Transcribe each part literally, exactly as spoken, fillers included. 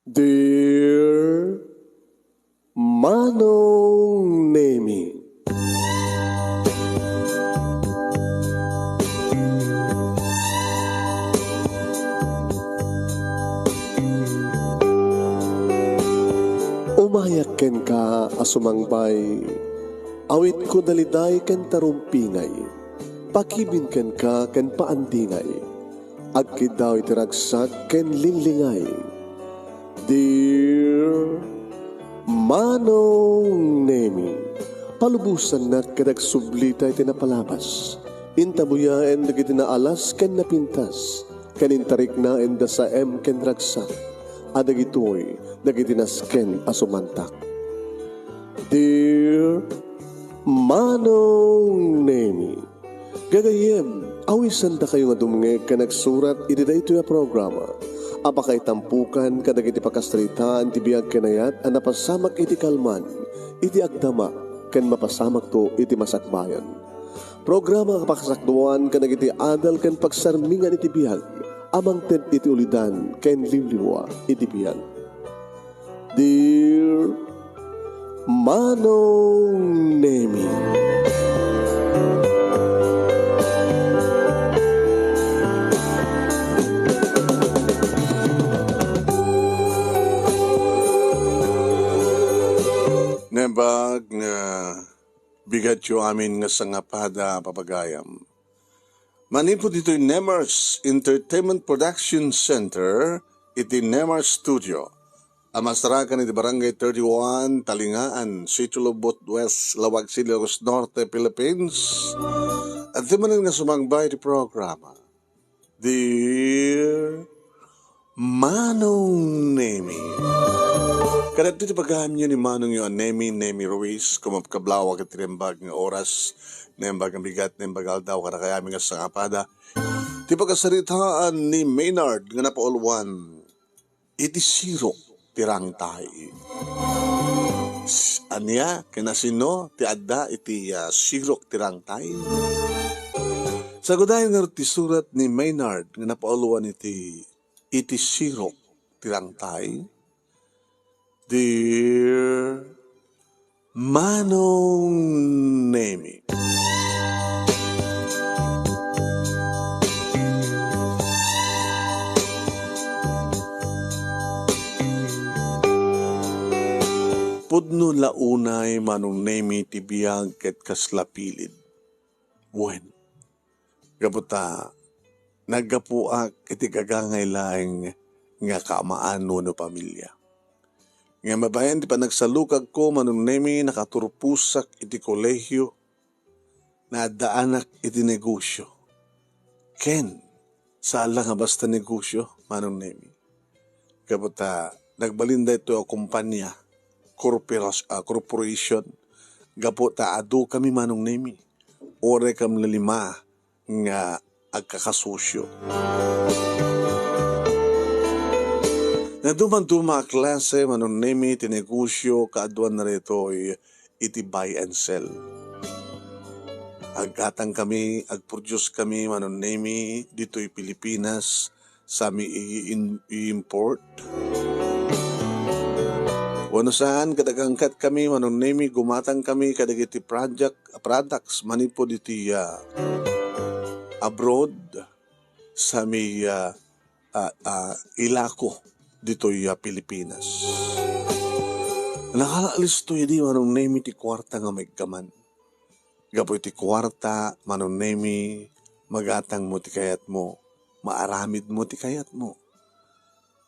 Dear Manong Nemi. Umayak kenka a sumangbay, awitko daliday ken tarumpingay, pakibin kenka ken paandingay, agkiddaw iti ragsak ken linglingay. Dear Manong Nemi, palubosannak ket agsublita iti napalabas. Intabuyaen dagiti naalas ken napintas, ken intariknaen da saem ken ragsak, a dagitoy dagiti nasken a sumantak. Dear Manong Nemi, gagayyem, awisandakayo nga dumngeg ken agsurat iti daytoy a programa a pakaitampukan kadagiti pakasaritaan ti biag ken ayat a napasamak iti kalman, iti agdama, ken mapasamakto iti masakbayan. Programa a pakasakduan kadagiti adal ken pagsarmingan iti biag a mangted iti ulidan ken liwliwa iti biag. Dear Manong Nemi. Naimbag nga bigatyo amin nga sangapada, papagayam. Manipud ditoy Nemars Entertainment Production Center, iti Nemars Studio, a masarakan iti Barangay thirty-one, Talingaan, Sitio Lubot West, Laoag City, Ilocos Norte, Philippines. Adda manen nga sumangbay iti programa, Dear Manong Nemi. Kadagiti pagayamyo ni Manongyo a Nemi, Nemi Ruiz, kumapkablawak iti naimbag nga oras, naimbag nga bigat, naimbag nga aldaw, kadakayamin nga sangapada. Ti pakasaritaan ni Maynard nga napauluan, iti sirok ti rangtay. S-, ania, ken asino ti adda iti, ah, sirok ti rangtay? Sagudayen ngarud ti surat ni Maynard nga napauluan iti, iti sirok ti rangtay. Dear Manong Nemi. Pudno la unay, Manong Nemi, ti biag ket kasla pilid. Wen, gapu ta naggapuak iti gagangay laeng nga kaamaan wenno pamilia. Ngem babaen ti panagsalukagko, Manong Nemi, nakaturposak iti kolehio, naaddaanak iti negosio. Ken, saan la nga basta negosio, Manong Nemi. Gapu ta nagbalin daytoy a kumpanya, corporas-, ah, corporation, gapu ta adu kami, Manong Nemi. Uray kami lima nga agkakasosio. Nadumaduma a klase, Manong Nemi, ti negosio, kaaduan na daytoy iti buy and sell. Aggatang kami, agproduce kami, Manong Nemi, ditoy Pilipinas, sami i-, in-, i-import. Wenno saan, ket agangkat kami, Manong Nemi, gumatang kami kadagiti project, products manipud iti, ah, abroad, sami, ah, ah, ah, ilako ditoy, ah, Pilipinas. Nakalaalisto idi, Manong Nemi, ti kuarta nga maiggaman. Gapu iti kuarta, Manong Nemi, magatangmo ti kayatmo, maaramidmo ti kayatmo.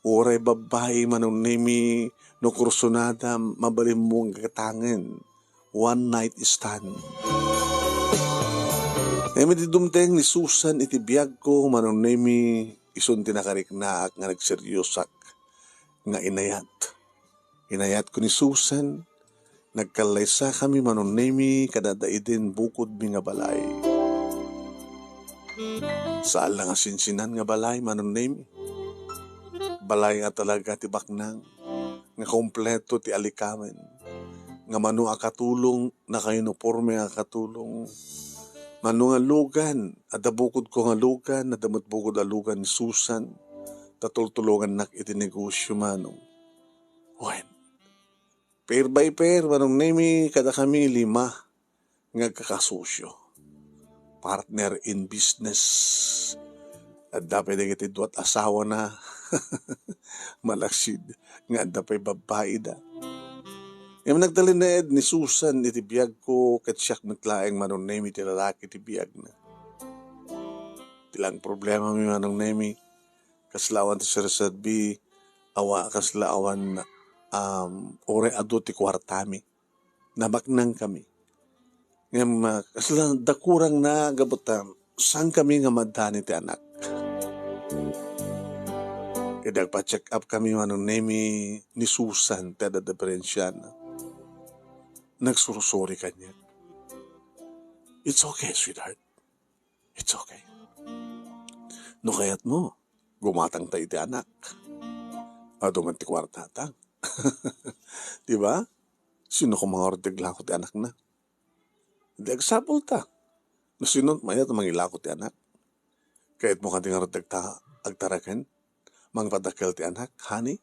Uray babbai, Manong Nemi, no kursunada, mabalinmo nga gatangen. One night stand. Ngem idi dumteng ni Susan iti biagko, Manong Nemi, isun ti nakariknaak nga nagseriosak nga inayat. Inayatko ni Susan, nagkallaysakami, Manong Nemi, kadada idin bukodmi nga balay. Saan la nga sinsinan nga balay, Manong Nemi. Balay nga talaga ti baknang, nga kompleto ti alikamen, nga mano a katulong, nakauniporme a katulong. Mano nga lugan, adda bukodko nga lugan, adda met bukod a lugan ni Susan, ta tultulongannak iti negosio, Manong. Wen, pair by pair, Manong Nemi, kadakami lima nga agkakasosio. Partner in business. Adda pay dagiti duat asawana. Malaksid nga adda pay babbaida. Ngem nagtalinaed ni Susan iti biagko ket siak met laeng, Manong Nemi, ti lalaki ti biagna. Ti laeng problemami, Manong Nemi, kasla awan ti serserbi, awa, kasla awan, um, uray adu ti kuartami. Nabaknangkami. Ngem, ah, kasla dakurangna gapu ta saankami nga maaddaan iti anak. Idi agpa-check up kami, Manong Nemi, ni Susan ti adda diperensiana. Nagsursuri kaniak. "It's okay, sweetheart. It's okay. No kayatmo, gumatangta iti anak. Adu met ti kuartata." Di ba? Sino koma ngarud ti aglako ti anakna? Di agsapulta. No sino mayat mangilako ti anak? Kayatmo kadi ngarud ti agta-, agtaraken? Mangpadakkel ti anak, honey?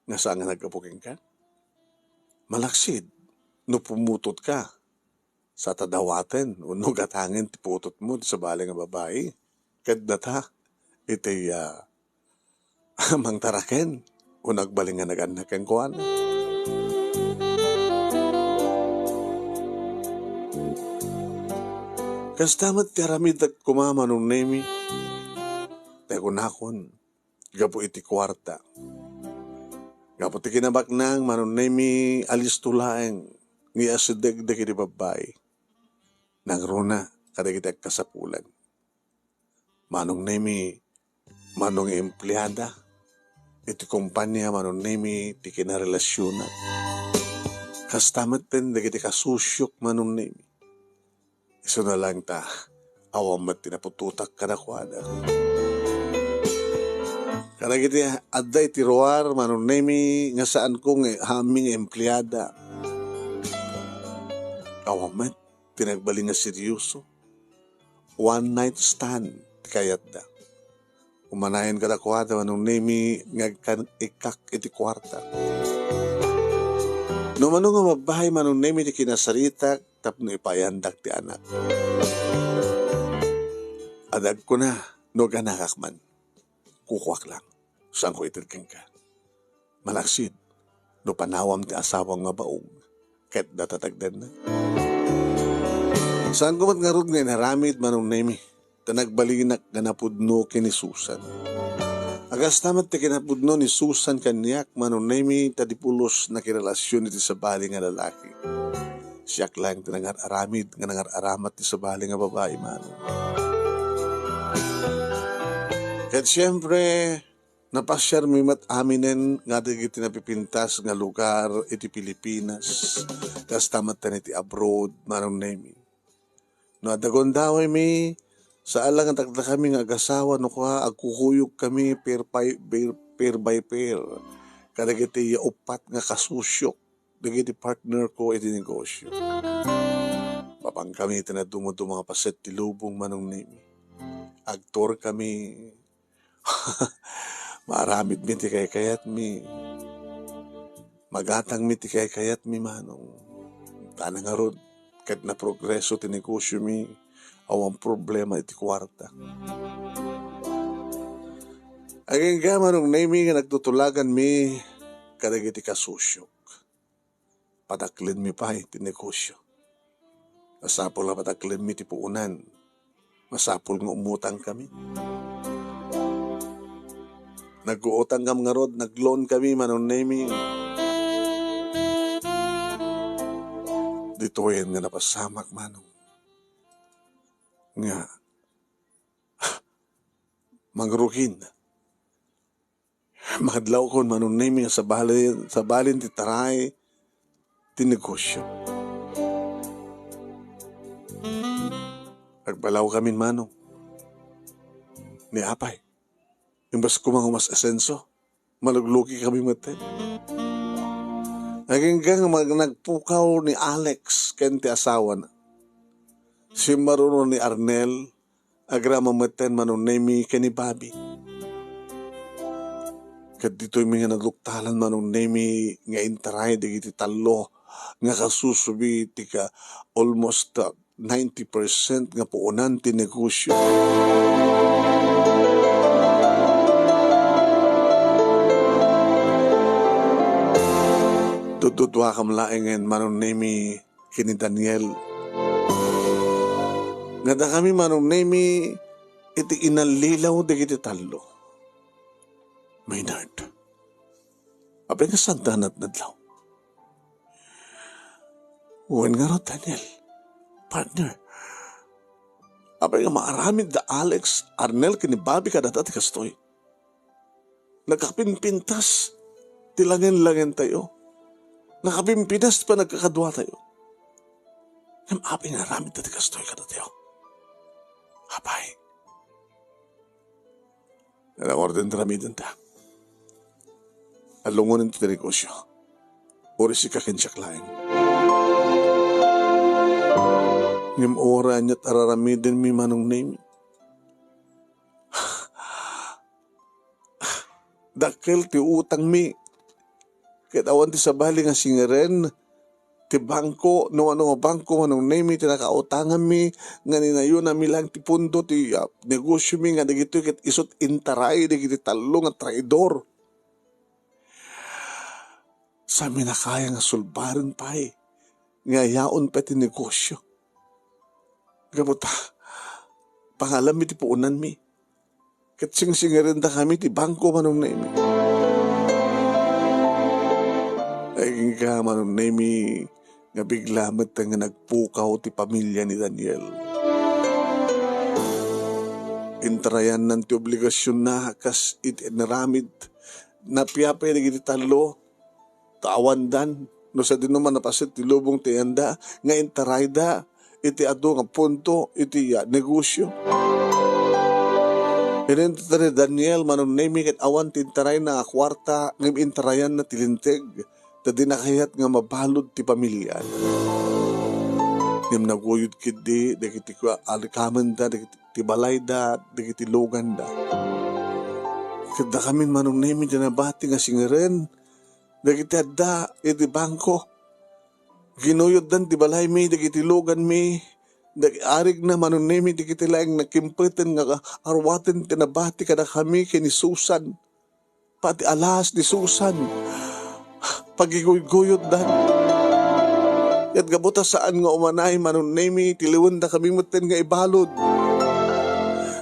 Nga saan nga naggapu kenka? Malaksid, no pumutotka, sa ta dawaten wenno gatangen ti putotmo ti sabali nga babai. Ket data, iti, ah, mangtaraken, o nagbalin nga nag-annak kenkuana. Kasta met ti aramidek koma, Manong Nemi, ti kunakon, gapu iti kuarta. Gapu ti kinabaknang, Manong Nemi, alisto laeng nga asidegdeg iti babbai. Nangruna kadagiti agkasapulan. Manong Nemi, mano nga empleada iti kompania, Manong Nemi, ti kinarelasionak. Kasta metten dagiti kasosiok, Manong Nemi. Isuna laeng ta, awan met ti naputotak kadakuada. Kadagiti adda iti ruar, Manong Nemi, nga saanko nga amin nga empleada. Awan met ti nagbalin nga serioso. One night stand ti kayatda. Umanayon kadakuada, Manong Nemi, nga agkan-ikkak iti kuarta. No mano nga mabbahay, Manong Nemi, ti kinasaritak tapno ipayandak ti anak. Adda agkuna, no aganakak man, kukuak lang. Saanko ited kenka. Malaksid, no panawam ti asawam nga baog, ket data tagdenna. Saanko met ngarud nga inaramid, Manong Nemi, ta nagbalinak nga napudno ken ni Susan. Kasta met ti kinapudno ni Susan kaniak, Manong Nemi, ta di pulos nakirelasion iti sabali nga lalaki. Siak laeng ti nangar-aramid nga nangar-aramat ti sabali nga babai, Manong. Ket siempre, napasiarmi met aminen nga dagiti napipintas nga lugar iti Pilipinas, kasta met iti abroad, Manong Nemi. No adda gundawaymi, saan la nga dakdakami nga agasawa, no kua, agkukuyogkami pair by, pair, pair by pair kadagiti uppat nga kasosiok dagiti partner ko iti negosyo. Mapangkami iti nadumduma nga paset ti lubong, Manong Nemi. Agtour kami. Maaramidmi ti kaykayatmi. Magatangmi ti kaykayatmi, Manong. Tana ngarud, ket naprogreso ti negosyomi, awan problema iti kuarta. Agingga, Manong Nemi, nga nagtutulaganmi kadagiti kasosiok. Padaklenmi pay ti negosyo. Masapul a padaklenmi ti puonan. Masapul nga umutangkami. Nag-uutangkam ngarud, nag-loan kami, Manong Nemi. Ditoyen nga napasamak, Manong. Nga, mangrugin. Madlawkon, Manong Nemi, nga sabali-, sabalin ti taray ti negosyo. Agbalawkamin, Manong. Ni apay, imbes koma nga umas-asenso, maluglugikami metten. Agingga nga mag-, nagpukaw ni Alex ken ti asawana. Simmaruno ni Arnel, agrama metten, Manong Nemi, ken ni Bobby. Ket ditoymi nga naduktalan, Manong Nemi, nga intaray dagiti tallo nga kasusubi ti ka almost, uh, ninety percent nga puonan ti negosyo. Tudtuduakam laengen, Manong Nemi, ken ni Daniel, nga dakami, Manong Nemi, iti inallilaw dagiti tallo. Maynard, apay nga saan ta natnadlaw? Wen ngarud, Daniel, partner, apay nga maaramid da Alex, Arnel, ken ni Bobby kadata ti kastoy? Nakapimpintas ti langen-langentayo. Nakapimpintas ti panagkakaduatayo. Ngem apay nga aramidda ti kastoy kadatayo? Apay, Nalangorden ti ramidenta. Alungonen ti negosyo. Uray sika ken siak laeng. Ngem uray aniat a raramidenmi, Manong Nemi. Dakkel ti utangmi. Ket awan ti sabali nga singaren ti bangko, no ania nga bangko, Manong Nemi, ti nakautanganmi, nga ninayonami laeng ti pondo ti, ah, negosyomi, nga dagitoy ket isut' intaray dagiti tallo nga traidor. Saanmi a kaya nga sulbaren pay nga yaon pay ti negosyo. Gapu ta, pangalammi ti puonanmi. Ket singsingerendakami ti bangko, Manong Nemi. Ay, kenka, Manong Nemi, nga bigla met nga nagpukaw ti pamilya ni Daniel. Intarayanna ti obligasionna kas iti inaramid. Napiapay dagiti tallo, ta awandan, no sadino man a paset ti lubong ti ayanda, nga intarayda iti adu nga punto iti, ah, negosyo. Inintedda ni Daniel, Manong Nemi, ket awan ti intarayna a kuarta, ngem intarayanna ti linteg, ta dina kayat nga mabalud ti pamiliana. Ngem naguyod ketdi dagiti kua-, alikamenda, dagiti ti balayda, dagiti luganda. Ket dakamin, Manong Nemi, ti nabati nga singeren dagiti adda iti bangko. Ginuyoddan ti balaymi dagiti luganmi, dag-, arigna, Manong Nemi, dagiti laeng nakimpeten nga aruaten ti nabati kadakami ken ni Susan. Pati alas ni Susan, pagiguygoyotdan. Ket gapu ta saan nga umanay, Manong Nemi, tiliwendakami metten nga ibalud.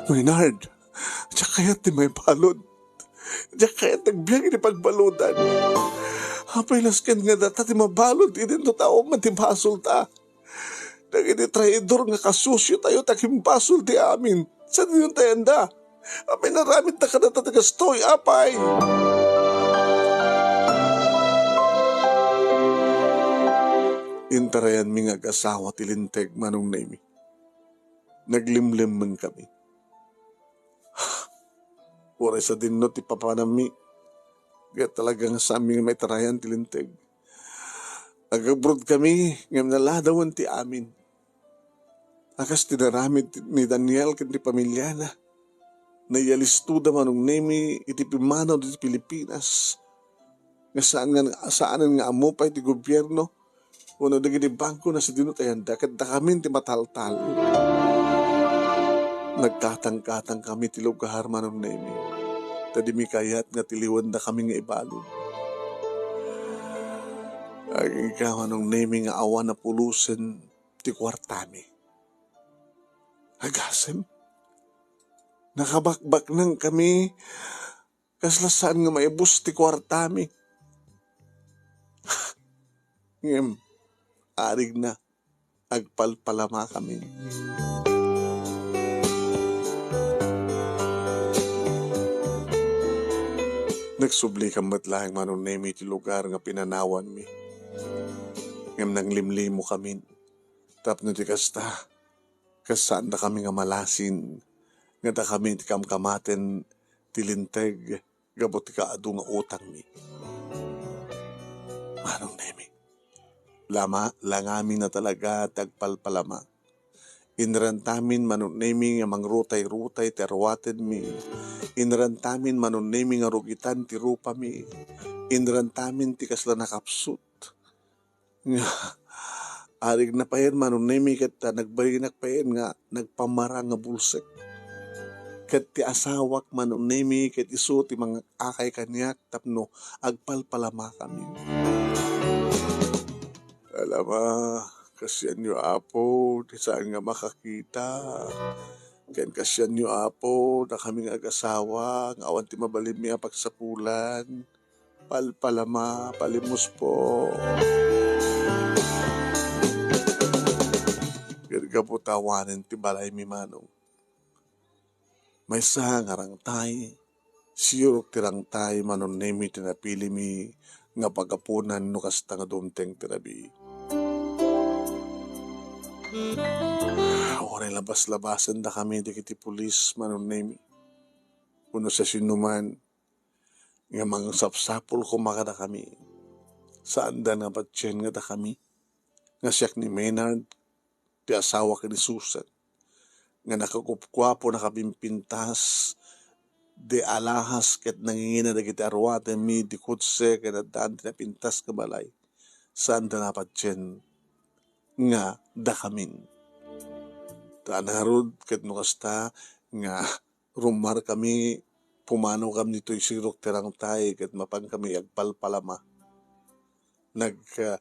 Maynard, diak kayat ti maibalud. Diak kayat ti agbiag iti pagbaludan. Apay, nasken nga data ti mabalud iti no tao man ti basolta. Dagiti traidor nga kasusiotayo ti agimbasol ti amin. Sadino ti ayanda? Apay nga aramidda kadata ti kastoy, apay? Intarayanmi nga agasawa ti linteg, Manong Nemi. Naglimlemmengkami. Uray sadino ti papanammi, ket talaga nga saanmi nga maitarayan ti linteg. Agabrodkami, ngem naladawen ti amin. A kas ti inaramid ni Daniel ken ti pamiliana, naiyalistoda, Manong Nemi, iti pimmanaw ditoy Pilipinas. Nga saan nga, saanen nga ammo pay ti gobierno wenno dagiti bangko no sadino ti ayanda, ket dakamin ti mataltal. Nagkatangkatangkami ti lugar, Manong Nemi, ta dimi kayat nga tiliwendakami nga ibalud. Agingga, Manong Nemi, nga awan a pulosen ti kuartami. Agasem, nakabakbaknangkami. Kasla saan nga maibus ti kuartami. Ngem, arigna, agpalpalamakami. Nagsublikan met laeng, Manong Nemi, ti lugar nga pinanawanmi. Ngem nanglimlimokamin. Tapno ti kasta, kas saandakami nga malasin, nga dakami ti kamkamaten ti linteg gapu ti kaadu nga utangmi. Manong Nemi, lama-, langamin a talaga ti agpalpalama. Inrantamin, Manong Nemi, nga mangrutay-rutay ti aruatenmi Inrantamin, Manong Nemi, nga rugitan ti rupami. Inrantamin ti kasla nakapsut. Nga, arigna payen, Manong Nemi, ket, ah, nagbalinak payen nga nagpamarang nga bulsek. Ket ti asawak, Manong Nemi, ket isu ti mangakay kaniak tapno agpalpalamakami. Alama, kasianyo, Apo, ti saan nga makakita. Ken kasianyo, Apo, dakami nga agasawa, nga awan ti mabalinmi a pagsapulan. Palpalama, palimuspo. Ket gapu ta awanen ti balaymi, Manong. Maysa nga rangtay, sirok ti rangtay, Manong Nemi, ti napilimi nga pagapunan no kasta nga dumteng ti rabii. Uray labas-labasendakami dagiti pulis, Manong Nemi, wenno siasinoman nga mangsapsapul koma kadakami. Saanda nga patien nga dakami, nga siak ni Maynard, ti asawak ni Susan, nga nakagupguapo, nakapimpintas, di alahas ket nangingina dagiti aruatenmi, di kotse ken addaan ti napintas nga balay. Saanda nga patien nga dakamin. Ta ngarud ket no kasta nga rummuarkami, pumanawkami ditoy sirok ti rangtay ket mapankami agpalpalama. Nag-, ah,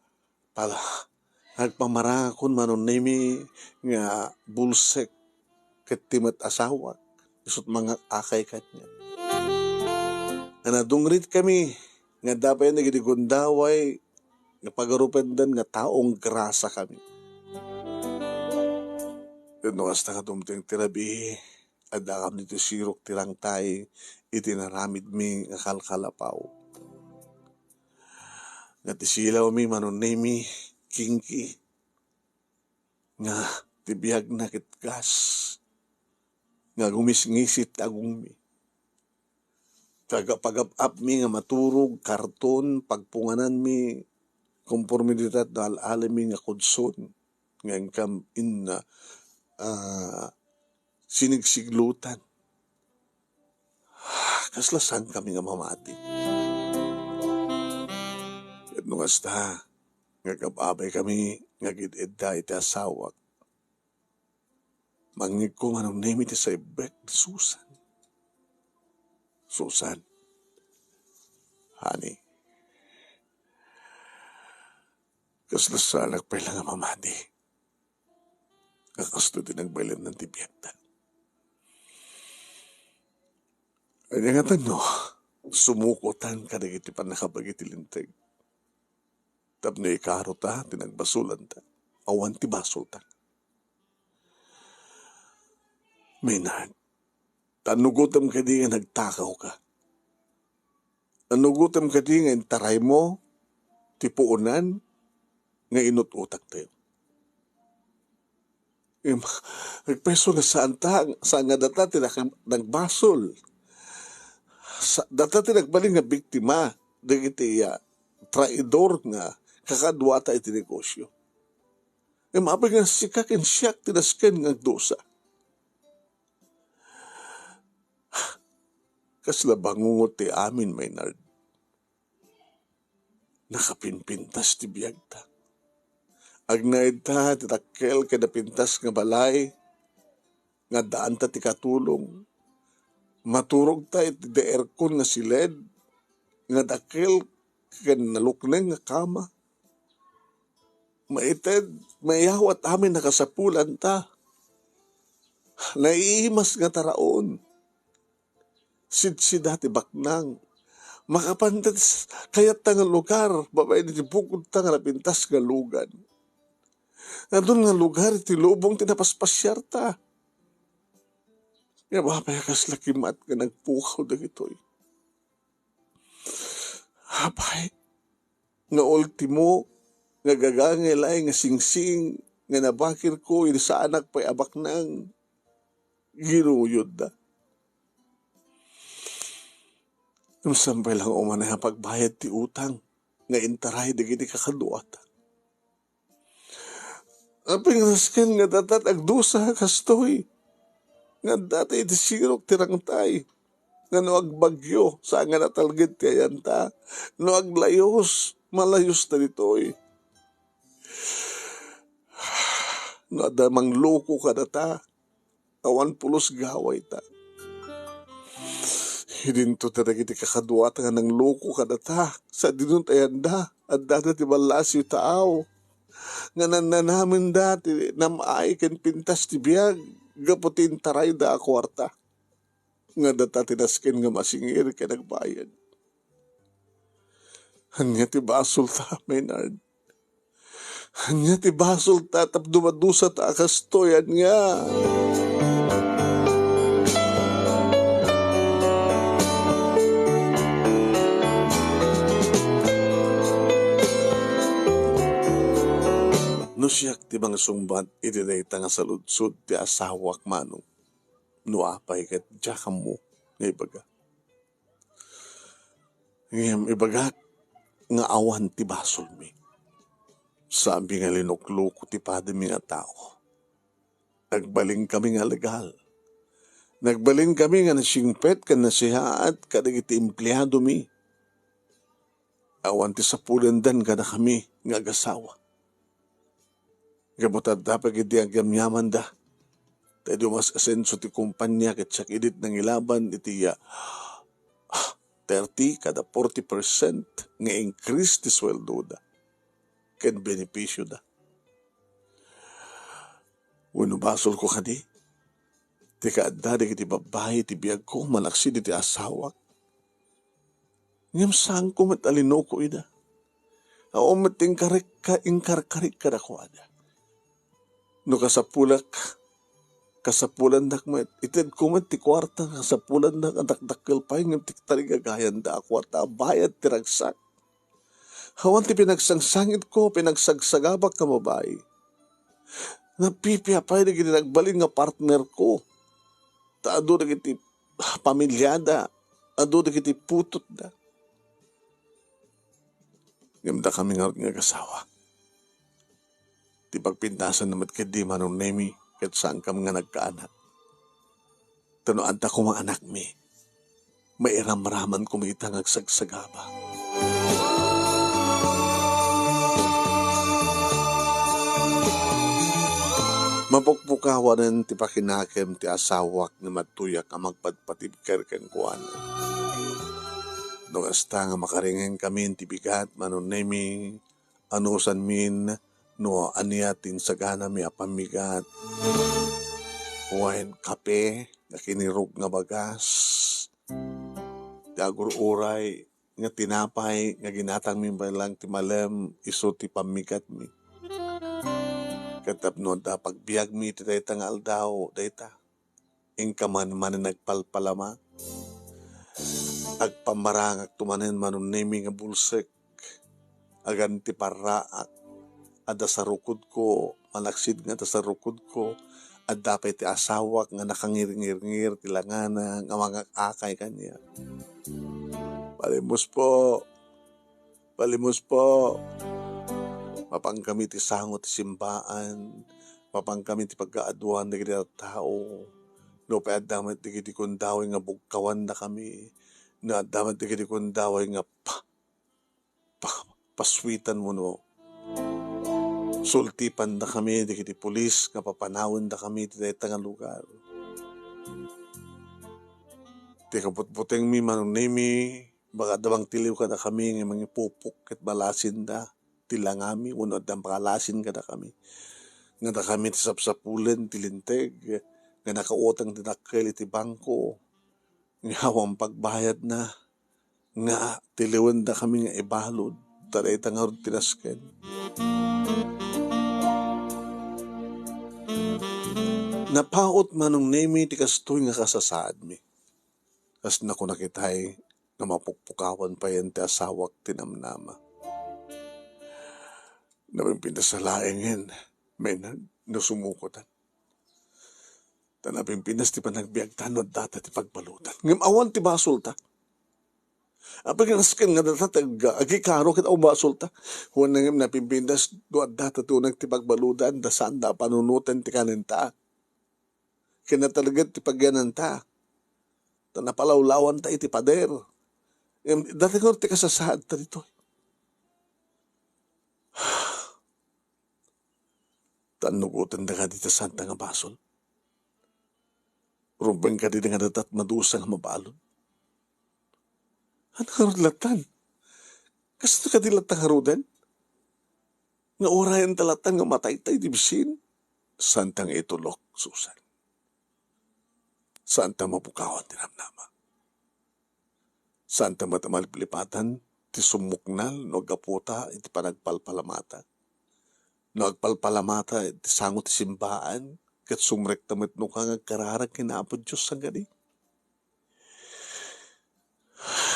pala-, nagpamarangakon, Manong Nemi, nga bulsek ket ti met asawak, isut' mangakay kaniak. Nga nadungritkami nga adda pay dagiti gundaway nga pagarupenden nga taong grasakami. Ket no kasta nga dumteng ti rabii, addakami ditoy sirok ti rangtay iti naramidmi nga kalkalapaw. Nga ti silawmi, Manong Nemi, kingki, nga ti biagna ket gas, nga gumisngisit ti agongmi. Kaga-, pagap-apmi nga maturog, karton, pagpungananmi, konformidad no al-alemmi nga kudson, nga inkam in-, ah, sinigsiglutan. Kasla saankami nga mamati. Ket no kasta, nga agab-abaykami nga agid-idda iti asawak, mangngegko, Manong Nemi, ti saibbek ni Susan. Susan, honey, kasla saanak pay la nga mamati. Nga kastoy ti nagbalinnan ti biagta. Ania ngata no sumukotan kadagiti pannakabaga iti Linteg tapno ikarota ti nagbasolanta, awan ti basolta? Maynard, ta annugotem kadi nga nagtakawka? Annugotem kadi nga intaraymo ti puonan nga inut-utangtayo? Im-, agpayso nga saanta, saan nga data ti naka-, nagbasol. Sa-, data ti nagbalin nga biktima dagiti, ah, traidor nga kakaduata iti negosyo. Ngem apay nga sika ken siak ti nasken nga agdusa? Kasla bangungot ti amin, Maynard. Nakapimpintas ti biagta. Agnaedta ti dakkel ken napintas nga balay nga addaanta ti katulong. Maturogta iti aircon nga siled nga dakkel ken nalukneng nga kama. Maited, mayawat amin nakasapulanta. Naiimas nga taraon. Sidsida ti baknang. Makapan ti s-, kayatta nga lugar, babaen iti bukodta nga napintas nga lugan. Adun nga lugar iti lubong ti napaspasiarta. Nga apay a kasla kimat nga nagpukaw dagitoy? Apay, nga ultimo, nga gagangay laeng nga singsing nga nabakirko idi saanak pay a baknang, ginuyodda. Ngem saan pay la nga umanay a pagbayad ti utang nga intaray dagiti kakaduata? Apay nga nasken nga adda ti agdusa kastoy, nga addata iti sirok ti rangtay? nga no agbagyo, saan nga natalged ti ayanta. No aglayus, malayus ta ditoy. No adda mangloko kadata, awan pulos gawayta. Idinto ta dagiti kakaduata nga nangloko kadata, sadino ti ayanda, addada ti ballasiw taaw, nga nannanamenda ti nam-ay ken pintas ti biag gapu ti intarayda a kuarta. Nga data ti nasken nga masingir ken agbayad. Ania ti basolta, Maynard? Ania ti basolta tapno madusata a kastoy? Ania? No siak ti mangsungbat iti dayta nga saludsod ti asawak, Manong, no apay ket diak ammo nga ibaga. Ngem ibagak nga awan ti basolmi. Saanmi nga linukloko ti padami nga tao. Nagbalinkami nga legal. Nagbalinkami nga nasingpet ken nasiaat kadagiti empleadomi. Awan ti sapulendan kadakami nga agasawa. Gapu ta adda pay ketdi agyamyamanda. Ta idi umas-asenso ti kompania ket siak idi ti nangilaban iti, ah, thirty kada forty percent nga increase ti sueldoda ken benefisioda. Wenno basolko kadi ti kaadda dagiti babbai ti biagko malaksid iti asawak. Ngem saanko met a linuko ida. Awan met ti inkarekka, inkarkarek kadakuada. No kasapulak, kasapulandak met, itedko met ti kuarta, kasapulandak a dakdakkel pay ngem ti tarigagayanda a kuarta a bayad ti ragsak. Awan ti pinagsangsangitko, pinagsagsagabak nga babai. Napipia pay dagiti nagbalin nga partnerko. Ta adu dagiti pamiliada, adu dagiti putotda. Ngem dakami ngarud nga agasawa, ti pagpintasanna met ketdi, Manong Nemi, ket saankami nga nagkaanak. Ta no adda koma anakmi, mairamraman koma ita nga agsagsagaba. Mapukpukawanen ti pakinakem ti asawak nga madtoyak a magpadpatibker kenkuana. No kasta nga makaringenkamin ti bigat, Manong Nemi, anusanmin no ania ti insaganami a pammigat. Wen kape nga kinirog nga bagas, ti agur-uray nga tinapay nga ginatangmi balang ti malem isu ti pammigatmi. Ket tapno adda pagbiagmi iti dayta nga aldaw, dayta. Inka man manen agpalpalama. Agpammarangakto manen, Manong Nemi, nga bulsek. Agan ti parraak. Adda sarukodko, malaksid nga adda sarukodko. Adda pay ti asawak nga nakangirngirngir ti langana nga mangak-akay kaniak. Palimus po. Palimus po. Mapankami ti sango ti simbaan. Mapankami ti pagkaaduan dagiti tattao. No pay adda met dagiti gundaway nga bugkawandakami. No adda met dagiti gundaway nga pa-, pa-, pasuitan wenno sultipandakami dagiti pulis nga papanawendakami iti dayta nga lugar. Ti kabutbutengmi, Manong Nemi, baka adda mangtiliw kadakami nga mangipupok ket balasinda ti langami wenno adda makalasin kadakami. Nga dakami ti sapsapulen ti linteg nga nakautang ti dakkel iti bangko nga awan pagbayadna, nga tiliwendakami nga ibalud ta dayta ngarud ti nasken. Napaut, Manong Nemi, ti kastoy nga kasasaadmi. Kas nakunak itay nga mapukpukawan payen ti asawak ti namnama. Napimpintas a laengen, Maynard, no sumukotan. Ta napimpintas ti panagbiagta no addata ti pagbaludan. Ngem awan ti basolta. Apay nga nasken nga data ti ag-, agikaro ket awan basolta. Wen ngem napimpintas no addata ti uneg ti pagbaludan, ta saanda a panunoten ti kanenta. Ken natalged ti pagyananta. ta napalawlawanta iti pader. Ngem dati ngarud ti kasasaadta ditoy. Tannugotenda kadi ti saanta nga basol? Rumbeng kadi nga adda madusa nga mabalud? Ania ngarud lattan? Kastoy kadi latta ngaruden? Nga urayenta lattan nga mataytay ti bisin? Saanta nga itulok, Susan. Saanta mapukawan ti namnama. Saanta met a maliplipatan ti sumuknal no aggaputa iti panagpalpalamata. No agpalpalamata iti sango ti simbaan, ket sumrekta met no ka nga agkararag ken Apo Dios sangadi.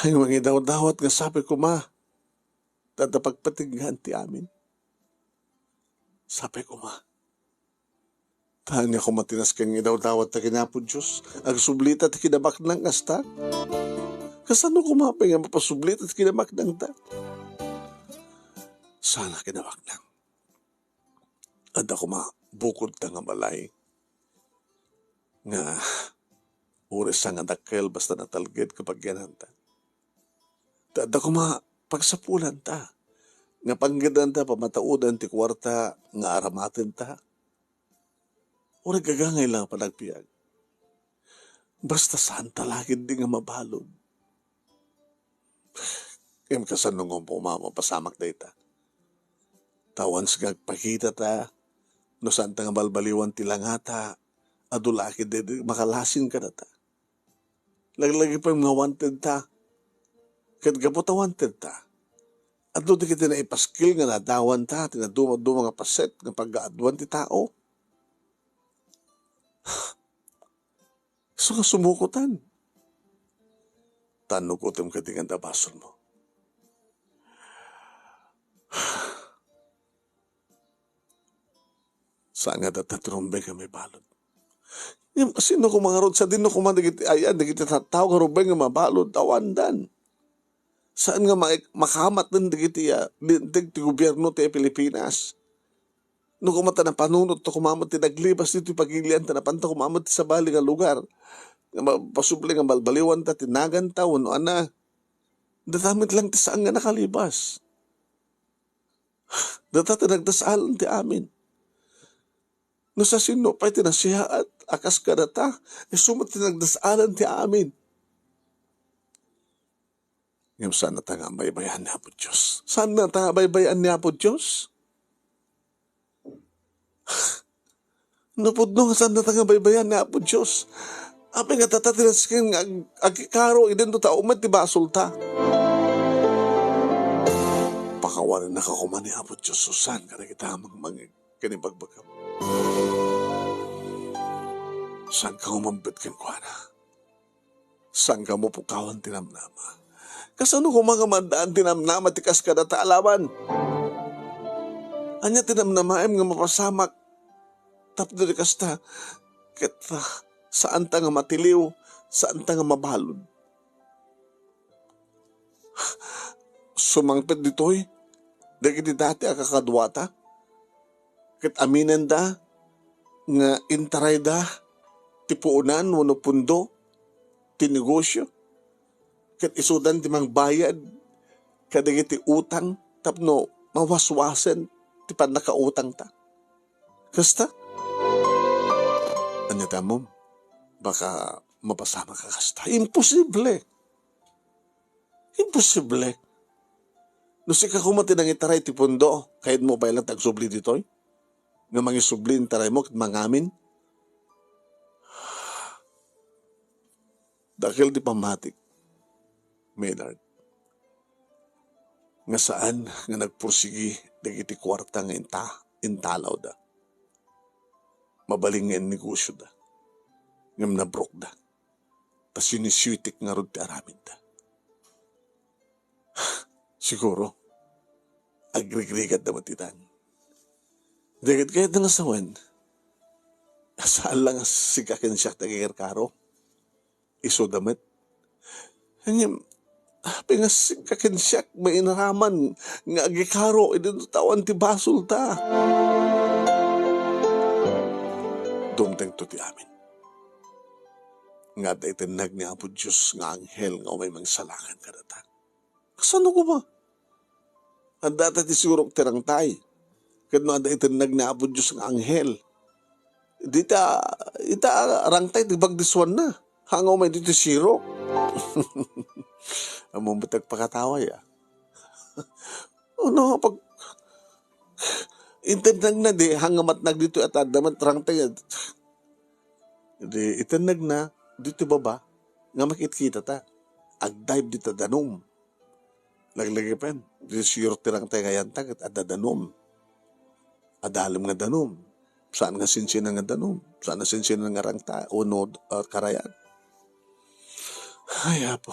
Ay, mangidawdawat nga sapay koma, ta adda pagpatinggaan ti amin. Sapay koma. Ta ania koma ti nasken nga idawdawat ta ken Apo Dios? Agsublita ti kinabaknang kasta? Kasano koma pay nga mapasublita ti kinabaknangta? Saan a kinabaknang. Adda koma bukodta nga balay nga uray saan nga dakkel basta natalged kabagiananta. Ta adda koma pagsapulanta nga panggedanta pamataodan ti kuarta nga aramatenta. Uray gagangay la nga panagbiag. Basta saanta la ketdi nga mabalud. Ngem kasano nga koma mapasamak dayta? Ta once nga agpakitata, no saanta nga balbaliwan ti langata, adu la ketdi makalasin kadata. Laglagipen nga wanted ta. Ket gapu ta wanted ta, adu dagiti naipaskil nga nadawanta ti nadumaduma nga paset nga pagaaduan ti tao. Isu nga sumukotan. Tanno ko ti kadi nga adda basolmo. Saan nga adda ti rumbeng nga mabalud. Ngem sino koma ngarud, sadino koma dagiti ayan, dagiti tattao nga rumbeng nga mabalud? Awandan. Saan nga ma-, makamatden dagiti, ah, linteg ti gobierno ti Pilipinas? No koma ta napanunot ta koma met ti naglibas ditoy pagilian, ta napanta koma met ti sabali nga lugar nga mapasubli nga balbaliwanta ti naganta wenno ania, data met lang ti saan nga nakalibas. Data ti nagdasaalan ti amin. No sasino pay ti nasiaat a kas kadata, isu met ti nagdasaalan ti amin. Ngem saannata nga baybayan ni Apo Dios. Saannata nga baybayan ni Apo Dios. Napudno nga saannata nga baybayan ni Apo Dios. Apay nga data ti nasken nga ag-, agikaro, idinto ta umet ti basolta. Pakawanennaka koma ni Apo Dios, Susan, kadagita a mangmangeg ken ibagbagam. Saanka umambet kenkuana. Saanka mapukawan ti namnama. Kasano koma nga maaddaan ti namnama ti kas kadata a laban? Ania ti namnamaem nga mapasamak tapno di kasta? Ket, ah, saanta nga matiliw, saanta nga mabalud. Sumangpet ditoy dagiti dati a kakaduata, ket aminenda nga intarayda ti puonan wenno pundo ti negosio, ket isudan ti mangbayad kadagiti utang tapno mawaswasen ti pannakautangta. Kasta? Ania ti ammom? Baka mapasamak a kasta. Imposible. Imposible. No sika koma ti nangitaray ti pundo, kayatmo pay latta agsubli ditoy? Nga mangisubli intaraymo ket mangamin? Dakkel ti pammatik, Maynard, nga saan nga nagpursigi dagiti kuarta nga inta-, intalawda. Mabalin nga innegosioda, ngem nabrukda. Ta sinisiwitik ngarud ti aramidda. Siguro, agrigrigatda met itan. Dagiti kayatna nga sawen, saan la nga sika ken siak ti agikaro. Isuda met. Ngem, apay nga sika ken siak mainaraman nga agikaro idinto ta awan ti basolta? Dumtengto ti amin. nga adda itennag ni Apo Dios nga anghel nga umay mangsalangit kadata. Kasano koma? Adda ti surok ti rangtay. Ket no adda itennag ni Apo Dios nga anghel, dita, ita rangtay ti bagdisuanna. Hanga umay ditoy surok. Ammom ti agpakataway, a. Ano, pag itennagna di, hanga matnag ditoy at adda met rangtay. Di itennagna ditoy baba, nga makitkita ta. Agdive dita danum. Laglagipen, di surok ti rangtay nga ayanta, ket adda danum. Adalem nga danum. Saan nga sinsinan nga danum. Saan nga sinsinan nga rangtay, wenno, ah, karayan. Ay, Apo.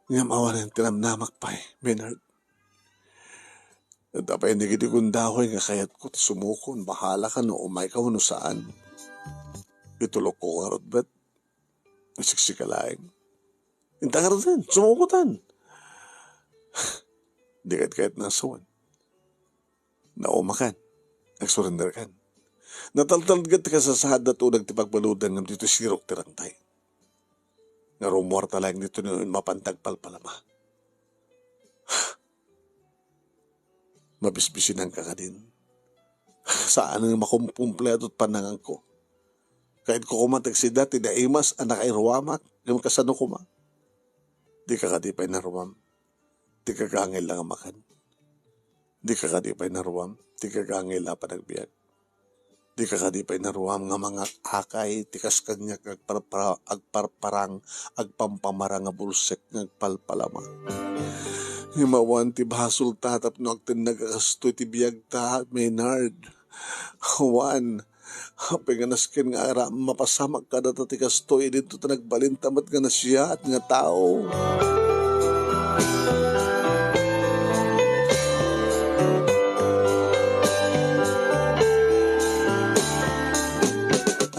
Ngem awanen ti namnamak pay, Maynard. Adda pay dagiti gundaway nga kayatko ti sumukon, bahala ka no umayka wenno saan. Itulokko ngarud met, siksika laeng. Inta ngaruden, sumukotan. Di ket kayatna a sawen. Naumakan. Agsurenderkan. Nataltalged ti kasasaadda ti uneg ti pagbaludan ngem ditoy surok ti rangtay. Nga rumuarta laeng ditoy no mapanda agpalpalama. Mabisbisinanka kadin. Saan nga makumkumpleto ti pananganko. Kayatko koma ti agsida ti naimas a nakairuamak, ngem kasano koma? Dika kadi pay naruam. Ti kagangay la nga makan. Dika kadi pay naruam. Ti kagangay la a panagbiag. Dika kadi pay naruam nga mangak-akay ti kas kaniak nga agparpara-, agparparang, agpampamarang a bulsek nga agpalpalama. Ngem awan ti basolta tapno agtennag a kastoy ti biagta, Maynard. Awan. Apay nga nasken nga ara-, mapasamak kadata ti kastoy, idinto ta nagbalinta met nga nasiaat nga tao.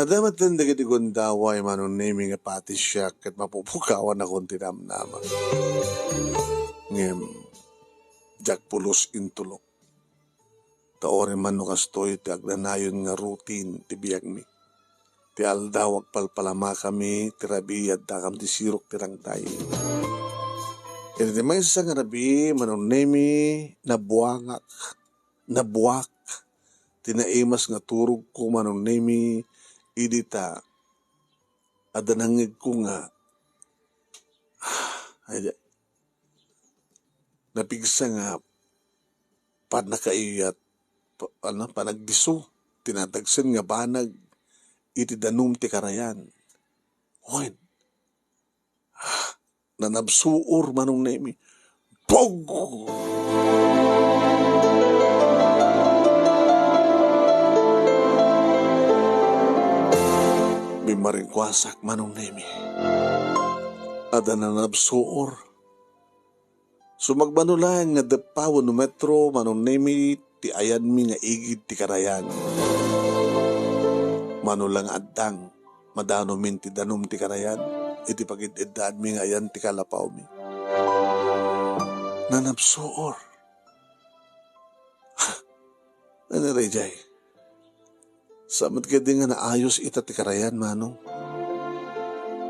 Adda met dagiti gundaway, Manong Nemy, nga pati siak ket mapupukawanakon ti namnama. Ngem, diak pulos intulok. Ta uray man no kastoy ti agnanayon nga routine ti biagmi. Ti aldaw agpalpalamakami, ti rabii addakami ti surok ti rangtay. Iti maysa nga rabii, Manong Nemy, nabuangak, nabuak ti naimas nga turogko, Manong Nemy, idi ta adda nangngegko nga, ay, napigsa nga pannakaiyat, pa-, ano, panagdisso, ti natagsen nga banag iti danum ti karayan. Wen, nanabsuor, Manong Nemy. Pog! Bimmaringkuasak, Manong Nemy. Adda nanabsuor. Sumagbano laeng nga deppa wenno metro, Manong Nemy, ti ayanmi nga igid ti karayan. Mano la nga addang, madanomin ti danum ti karayan, iti pagid-iddaanmi nga ayan ti kalapawmi. Nanabsuor. Ano, Rayjay? Saan met ketdi nga naayos ita ti karayan, Manong?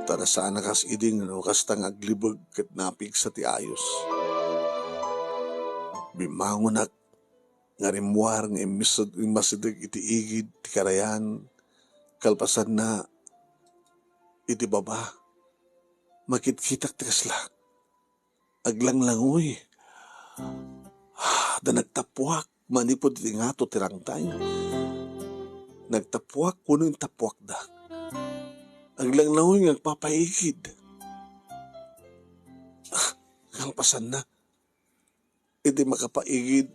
Ta saan a kas idi nga no kasta nga aglibeg ket napigsa ti ayos. Bimmangonak nga rimmuar nga immised-, immasideg iti igid ti karayan, kalpasanna iti baba. Makitkitak ti kasla. Aglanglangoy. Da nagtappuak manipud iti ngato ti rangtay. Nagtappuak wenno intappuakda. Aglanglangoy nga agpapaigid. Ah, kalpasanna, iti makapaigid,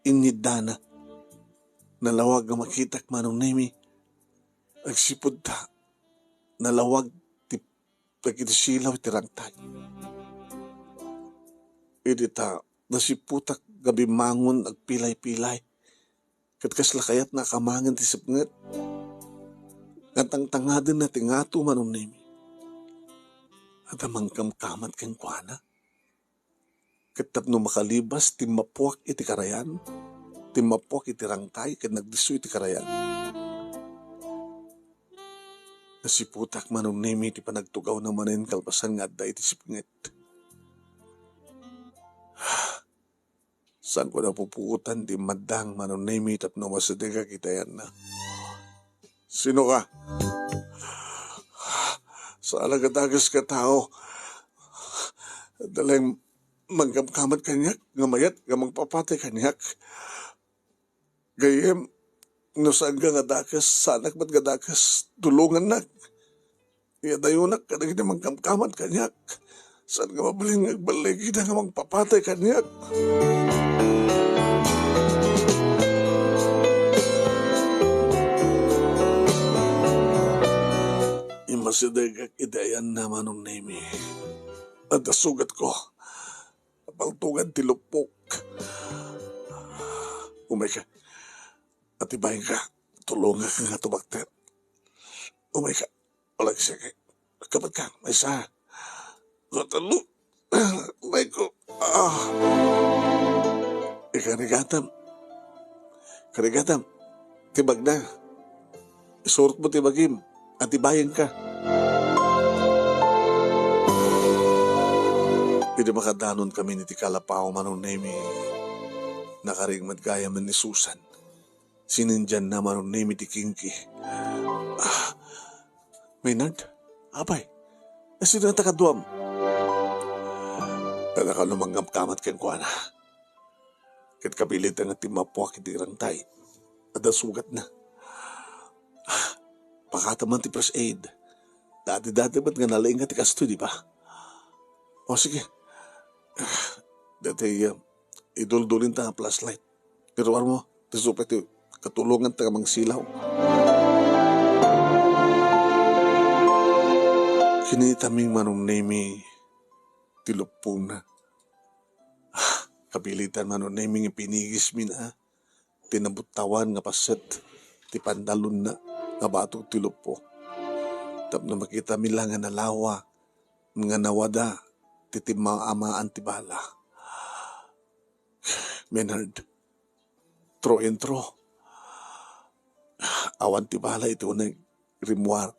inyiddana. Nalawag nga makitak, Manong Nemy. Agsipud ta, nalawag ti dagiti silaw ti rangtay. Idi ta, nasiputak nga bimmangon agpilay-pilay, ket kasla kayatna a kamangen ti sepnget. Nga tangtangadenna ti ngato, Manong Nemy. Adda mangkamkamat kenkuana. Ket tapno makalibas, timmappuak iti karayan, timmappuak iti rangtay, ket nagdisso iti karayan. Siputak, Manong Nemi, ti panagtugawna manen kalpasan nga adda iti sipnget. Saanko napupuotan ti immaddang, Manong Nemi, tapno masidegak iti ayanna. Sino ka? Saan a kadakes nga tao. Adda laeng mangkamkamat kaniak nga mayat nga mangpapatay kaniak. Gayyem, no saanka nga dakes, saanak met nga dakes, tulongannak. Iadayonak kadagiti mangkamkamat kaniak. Saan nga mabalin nga agballigida nga mangpapatay kaniak? Immasidegak iti ayanna, Manong Nemi. Adda sugatko. Napaltogan ti luppok. Umayka. Atibayenka. Tulongak nga tumakder. Umayka. Umayka, sige. Kapat ka. Maysa. Katalu. Umayko. Ah. Ikarigatam. Karigatam. Ti bagna. Isurotmo ti bagim. Atibayenka. Idi makadanonkami iti Calapao, Manong Nemi, nakarig met gayamen ni Susan. Sinindianna, Manong Nemi, ti kingki. Ah, Maynard? Apay? Sino nga kaduam? Adda kano mangkamkamat kenkuana. Ket kabiletan nga timmapuak iti rangtay. Adda sugatna. Ah, pakataman ti first aid. Dati-dati met nga nalaing nga ti kastoy, di ba? O, sige. Dati, ah, iduldulin ta nga flashlight. Iruar mo, ti supay ti katulongan ta nga mangsilaw. Kinitami, Manong Nemi, ti luppona. Ah, kabiletan, Manong Nemi, nga pinigismi na ti nabuttawan nga paset ti pantalonna nga batok ti luppo. Tapno makitami la nga nalawa, nga nawada ti timmaamaan ti bala. Maynard, true and true. Awan ti bala iti uneg, rimmuar.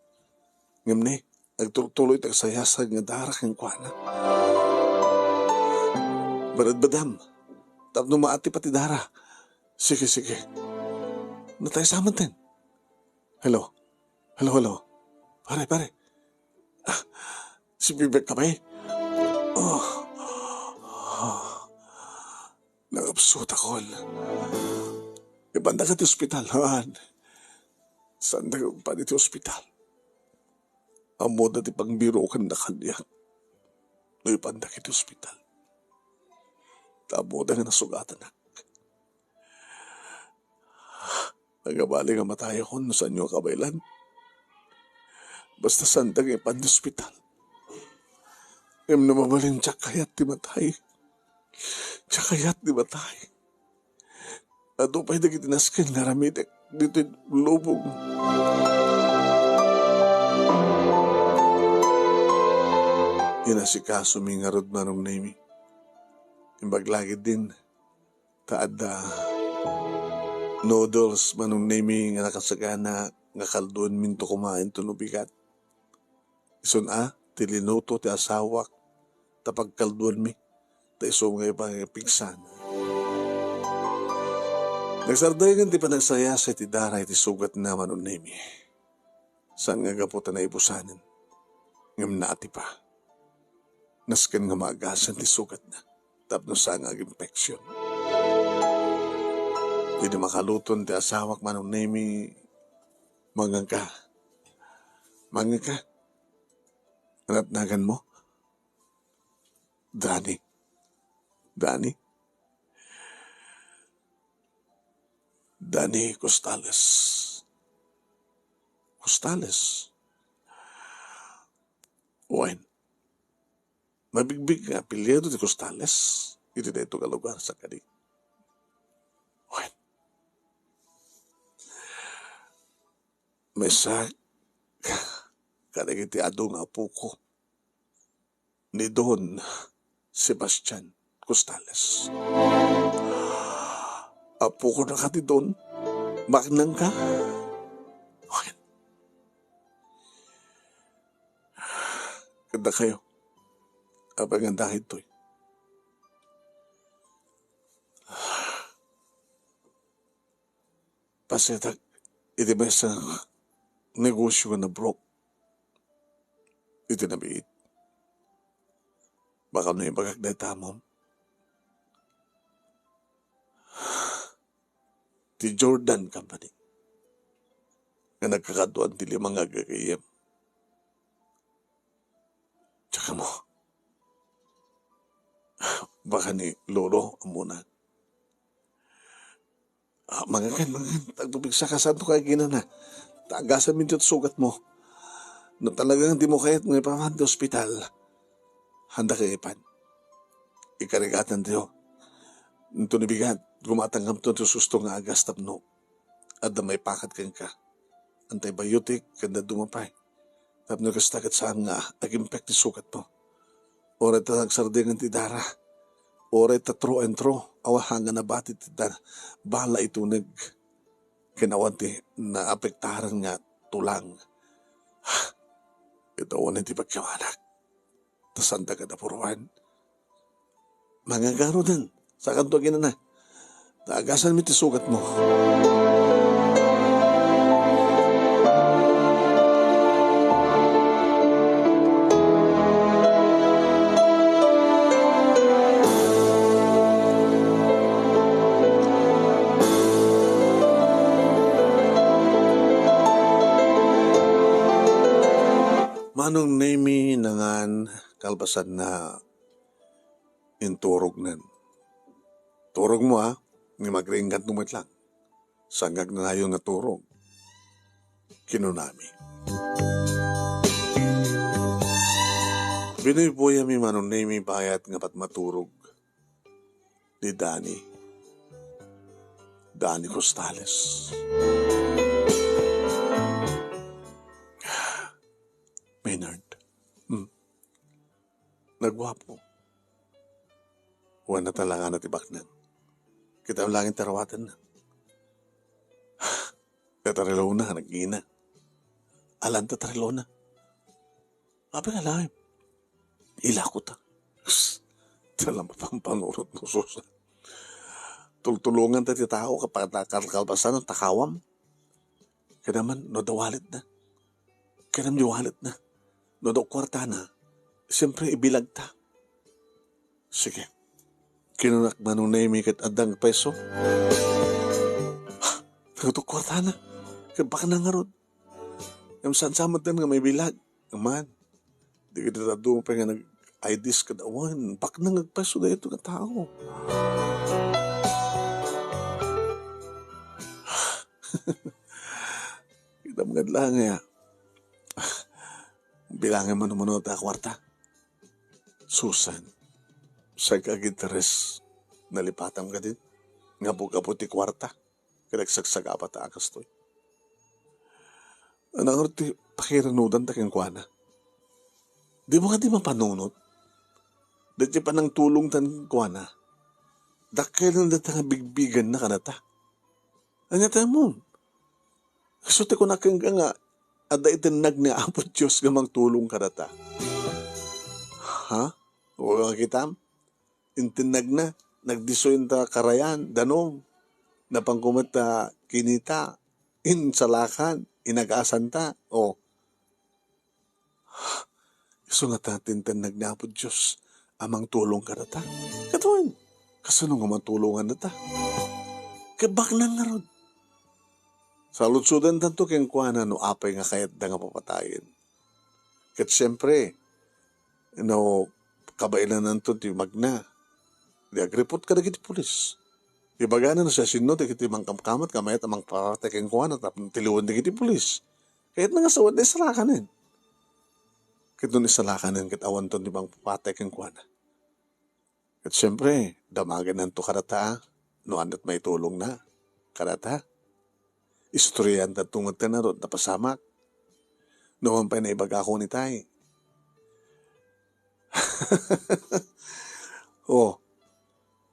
Ngem ne, nagtuloy-tuloy ti agsayasag nga dara kenkuana. Badbadam, tapno maatip ti dara. Sige, sige. Natay sa amin ten. Hello? Hello, hello? Pare, pare. Ah, si Bibek ka ba eh? Oh. Oh. Nangabsutakon. Ipandak iti ospital, haan. Saandak ipan iti ospital? Ammoda ti pangbirokenna kaniak no ipandak iti ospital. Ta ammoda nga nasugatanak. Agabali nga matayakon no saanyo a kabaelan. Basta saandak nga ipan ti ospital. Ngem no mabalin, diak kayat ti matay. Diak kayat ti matay. Adu pay dagiti nasken nga aramidek ditoy lubong. Inasikasomi ngarud, Manong Nemi. Imbag la ketdin, ta adda noodles, Manong Nemi, nga nakasagana nga kalduenminto kumain tapno bigat. Isun a, ti linuto ti asawak, ta pagkalduenmi, ta isu nga ipangipigsan. Nagsardayen ti panagsayasay ti dara iti sugatna, Manong Nemi. Saan nga gapu ta naibusanen, ngem naatipa. Nasken nga maagasan ti sugatna tapno saan nga aginfection. Idi makaluton ti asawak, Manong Nemi, mangan ka. Mangan ka. Anat nagan mo? Dani. Dani. Dani Costales. Costales? Wen, mabigbig nga apelyido ti Costales iti daytoy nga lugar, saan kadi? Wen, maysa kadagiti adu nga apoko ni Don Sebastian Costales. Apokon a kadi, Don? Baknangka? Wen, Dakayo. Apay nga dagitoy? Pasetak iti maysa nga negosyo nga nabrok iti nabiit. Baka no ibagak dayta, Mom. Ti Jordan Company nga nagkakaduan ti lima nga aggayyem. Tsaka mo, baka ni Lolo, amuna. Ah, mangangan, mangangan. Tagtubig sa kasanto kay ginana. Tagasan mi ti sugat mo. No talagang di mo kayat nga ipaman ti ospital, handa kay ipan. Ikarigatan tayo. Nto ni bigat, gumatang kamto ti susto nga agas tapno adda maipakat kenka. Antibiotic, ken dadduma pay. Tapno kasta ket saan nga agimpek ti sugat mo. Uray ta nagsardeng ti dara. Uray ta through and through. Awan nga nabati ti da-, bala ituneg. Ken awan ti naapektaran nga tulang. Ket awan ti pagkimanak. Ta santa kada puruan. Mangangaroden, sakanto aginana. Tagasan mi ti sugat mo. Manong Nemi nangan kalpasanna inturognen. Turog mo, a, nga magringgan mo met lang. Sangag na nayon nga turog. Kinunami. Binuybuya mi Manong Nemi bayat nga patmaturog ni Dani. Dani Costales. Maynard. Hmm. Nagwapo. Wen, natalangana ti baknang. Kita langit ti arawatenna. Tatarelona, nagingina. Alan tatarelona. Apay nga laem? Ilako ta. Tala mapampanurot mo, Susan. Tultulongan ta ti tao kapag kalpasan ng takawam. Kanaman, no da wallet na. Kanam di wallet na. No da kwarta na, siyempre, ibilagta. Sige. Kinunak Manong Nemi ket addang peso. Ha? Nagtukwarta na. Ket baknang ngarud. Ngem saan sa met nga maibilag? Aman. Di kita taduma pay nga nag-I Ds kad awan. Baknang agpeso dayto nga tao. Kita nga adlaw nga. Bilangan mo naman ta kwarta. Susan, sag-agid tres, nalipatam kadin, nga bug-apo ti kwarta, ket agsagsagaba ta a kastoy. Nangarud ti pakiranudanta kenkuana. Di mo kadi mapanunot? Dagiti panangtulongtan kenkuana, dakkel dagita nga bigbigenna kadata. Ania ta mo? Isu ti kunak kenka nga adda itennag ni Apo Dios nga mangtulong kadata. Ha? Wa nga kitam? Intennagna, nagdisso inta karayan, danum. Napan koma ta kinita, insalakan, inagasanta. O, isu nga ta ti intennag ni Apo Dios a mangtulong kadata. Katawan, kasano nga mangtulongan data? Ket baknang ngarud. Saludsodantanto kenkuana no apay nga kayatda nga papatayen. Ket siempre, no kabaelananto ti magna, di agreport kadagiti pulis. Ibagana no siasino dagiti mangkamkamat nga mayat a mangpapatay kenkuana tapno tiliwen dagiti pulis. Kayatna nga sawen, isalakanen. Ket no isalakanen, ket awanton ti mangpapatay kenkuana. Ket siempre, damagenanto kadata, no ania ti maitulongna kadata. Istoryaantato met ngarud, napasamak. No man pay naibagakon itay. O,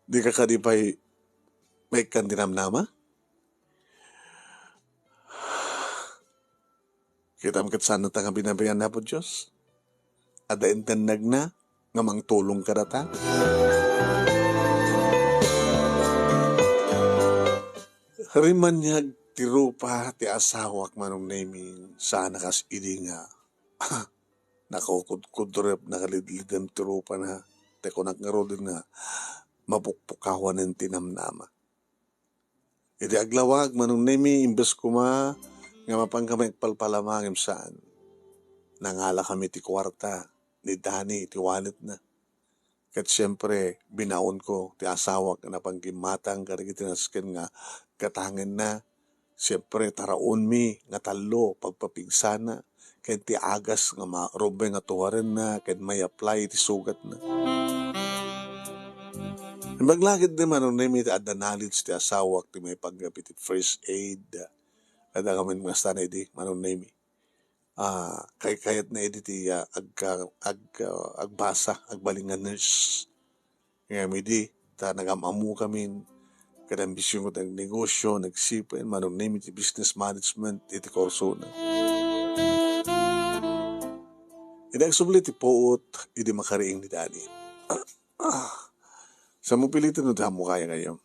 di ka kadi pay maikkan ti namnama? Kitam ket saan ta nga binabayan ni Apo Dios. Adda intendedna nga mangtulong kadata? Rimmaniag ti rupa ti asawak, Manong Nemi, saan a kas idi nga nakukudkudrep, nakalidlidem ti rupana. Ti kunak ngaruden nga mapukpukawanen ti namnama. Idi aglawag, Manong Nemi, imbes koma nga mapan kami agpalpalama ngem saan. Nangala kami ti kuarta ni Dani iti walletna. Ket siempre, binaonko ti asawak nga napan gimmatang kadagiti nasken nga gatangenna. Siempre, taraonmi nga tallo, pagpapigsana, ken ti agas nga ma-, rumbeng nga tuarenna, ken may-apply iti sugatna. Imbag la ketdi, Manong Nemi, ti adda knowledge ti asawak ti maipanggep iti first aid. Adda kami nga sana idi, Manong Nemi. Ah, kay-, kayatna idi ti, ah, agka-, ag-, ah, agbasa, agbalin nga nurse. Ngem idi ta nagam-ammo kami, kada ambision ko ti nagnegosio, nagsipen, Manong Nemi, ti business management iti kursona. Idi agsubli ti puot, idi makariing ni Dani. Ah, sa mo pilitan no ti ammo kaya ngayon.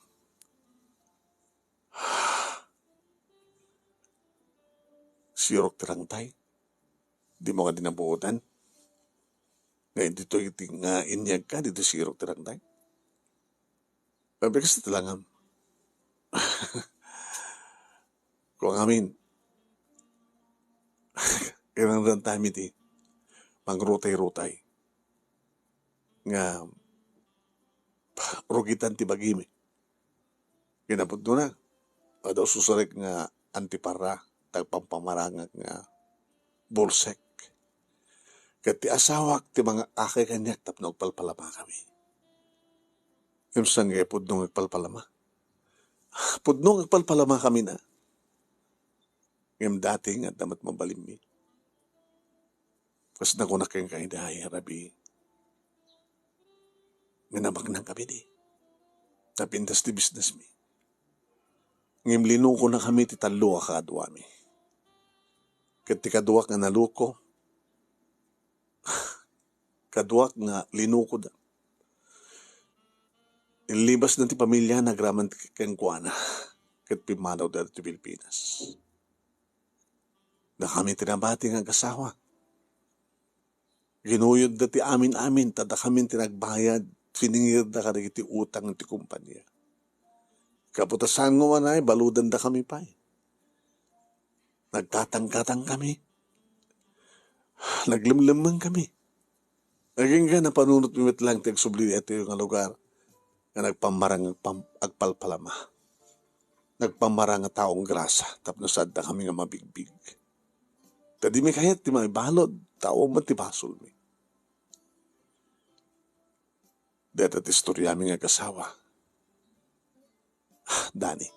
Sirok ti rangtay. Dimo kadi nabuotan? Nga ditoy ti nga inyag ka, ditoy sirok ti rangtay? Pabekes ti langam. Kung amin, irangrantami ti mangrutay-rutay nga rugitan ti bagimi. Kinapudnona, adda ususarek nga antiparra, tagpampamarangak nga bulsek. Ket ti asawak ti mangakay kaniak tapno agpalpalamakami. Ngem saan nga pudno nga agpalpalama? Pudno nga agpalpalamakami na. Ngem dati nga adda met mabalinmi. Kas nakunak kenka idi, ay, rabii, nga nabaknang kami di. Napintas ti business mi. Ngem linuko na kami ti tallo a kaaduami. Ket ti kaduak nga naluko, kaduak nga linuko da. Inlibas na ti pamilya, nagraman ti kenkuana, ket pimmanawda ti Pilipinas. Dakami ti nabati nga agasawa. Ginuyodda ti amin-amin, ta dakami ti nagbayad, siningirda kadagiti utang ti kompania. Kaputasan nga wanay, baludandakami pay. Nagkatangkatang kami. Naglemlemmeng kami. Agingga napanunot mi met lang ti agsubli daytoy nga lugar nga nagpammarang agpam-, agpalpalama. Nagpammarang nga taong grasa tapno saanda kami nga mabigbig. Ta di mi kayat ti maibalud, tao met ti basolmi. Deta ti istoriami nga agasawa. Dani.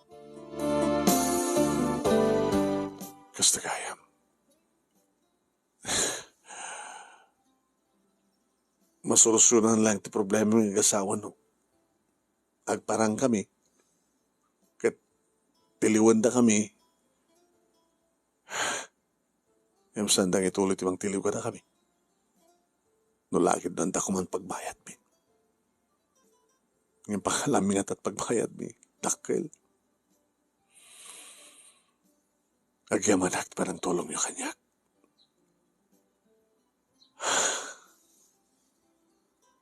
Kasta gayam. Masolusyonan lang ti problema nga agasawa no agparang kami. Ket tiliwenda kami. Ngem saan da nga ituloy ti mangtiliw kadakami. No lakid, no adda koman pagbayadmi. Ngem pakalammi nga tat pagbayadmi, dakkel. Agyamanak ti panangtulongyo kaniak.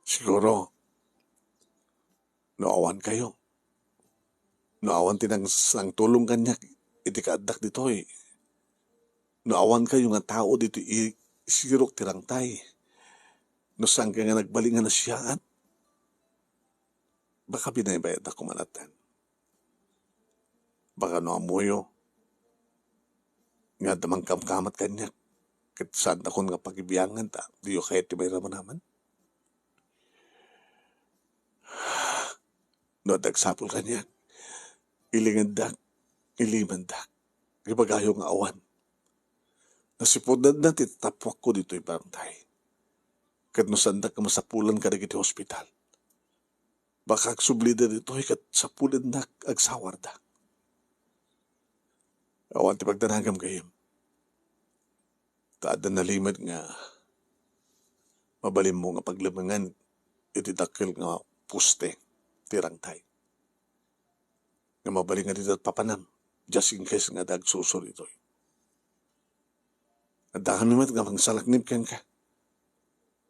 Siguro, no awan kayo, no awan ti nang-, nangtulong kaniak iti kaaddak ditoy, no awan kayo nga tao ditoy i-, sirok ti rangtay, no saan ka nga nagbalik nga nasiaat, baka binaybayaddak koma latten. Baka no ammoyo nga adda mangkamkamat kaniak, ket saandakon nga pagibiangan ta diyo kayat ti mairamaman. No adda agsapul kaniak, ilingendak, ilimendak. Ibagayo nga awan. Nasipudanna ti tatapuakko ditoy barangay. Ket no saandak nga masapulan kadagiti hospital, baka agsublida ditoy ket sapulendak agsawarda. Awan ti pagdanagam, gayyem. Ta adda nalimed nga Mabalinmo nga paglemengen iti dakkel nga poste ti rangtay. Nga mabalin nga dita papanam, just in case nga adda agsursuro ditoy. Adda kami met nga mangsalaknib kenka.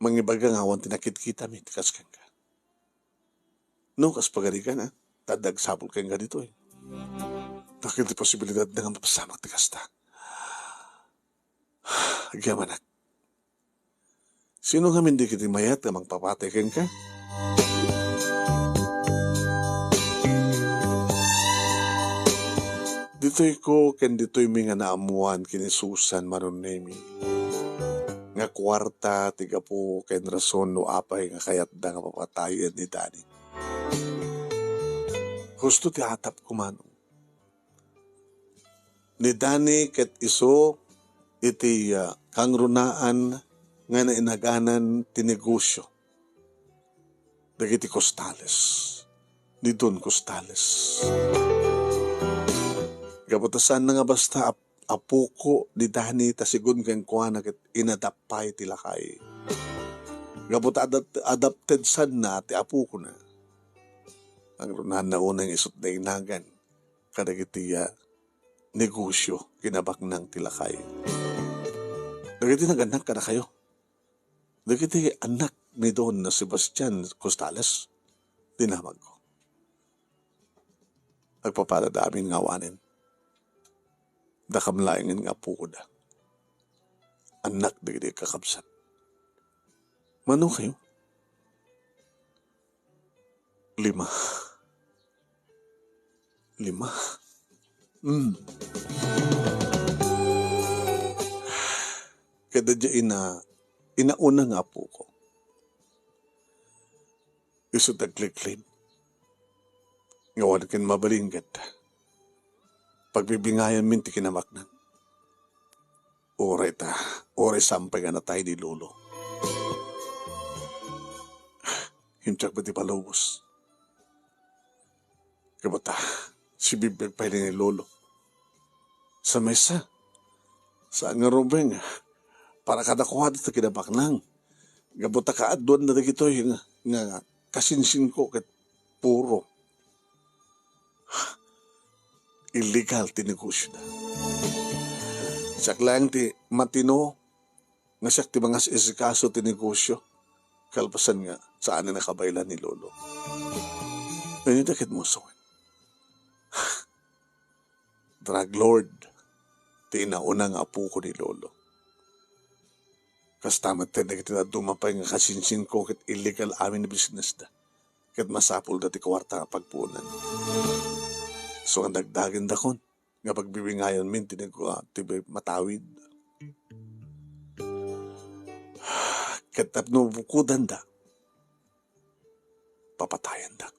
Mangibaga nga awan ti nakitkitami ti kas kenka. No, kas pagarikan, ha? Ta adda agsapul kenka ditoy. Dakkel ti posibilidad nga mapasamak ti kasta. Agyamanak. Sino ngamin dagiti mayat nga mangpapatay kenka? Ditoy ko ken ditoy mi nga naammuan ken ni Susan Marunemi nga kuarta ti gapu ken rason no apay nga kayatda nga papatayen ni Dani. Husto ti atap ko, manong. Ni Dani ket isu iti, ah, kangrunaan nga nainaganan ti negosio dagiti Costales, ni Don Costales. Gapu ta saan nga basta ap-, apoko ni Dani, ta sigun kenkuana ket inadapt pay ti lakay. Gapu ta adapt-, adopted son na ti apokona. Kangrunaan na unay isut' nainagan kadagiti, ah, negosio, kinabaknang ti lakay. Dagiti nag-annak kadakayo, dagiti annak ni Don Sebastian Costales, dinamagko. Agpapadada amin nga awanen. Dakam laengen nga apokoda. Annak dagiti kakabsat. Mano kayo? Lima. Lima. Hmm. Kada dia ina, inauna nga apoko. Isu ti agkliklim. Nga awan ken mabalin ket pagbibingayanmin ti kinamaknang. Uray ta, uray saan pay nga natay ni Lolo. Himtsak met ti palubos. Gapu ta, sibibiag pay ni Lolo. Sa maysa, saan nga rubeng, para kadakuada ti kinabaknang. Gapu ta kaaduanna dagitoy nga, nga kasinsinko ket puro illegal ti negosioda. Siak laeng ti matino nga siak ti mangas-isikaso ti negosio, kalpasan nga saan a nakabaylan ni Lolo. Wenno dagiti musoen. Drug lord ti inauna nga apoko ni Lolo. Kasta met dagiti dadduma pay nga kasinsinko ket illegal amin a businessda. Ket masapulda ti kuarta nga pagpuonan. So, nga dagdagindakon nga pagbibingayanmin ti nagwa-, ti matawid. Ket tapno bukodanda, papatayandak.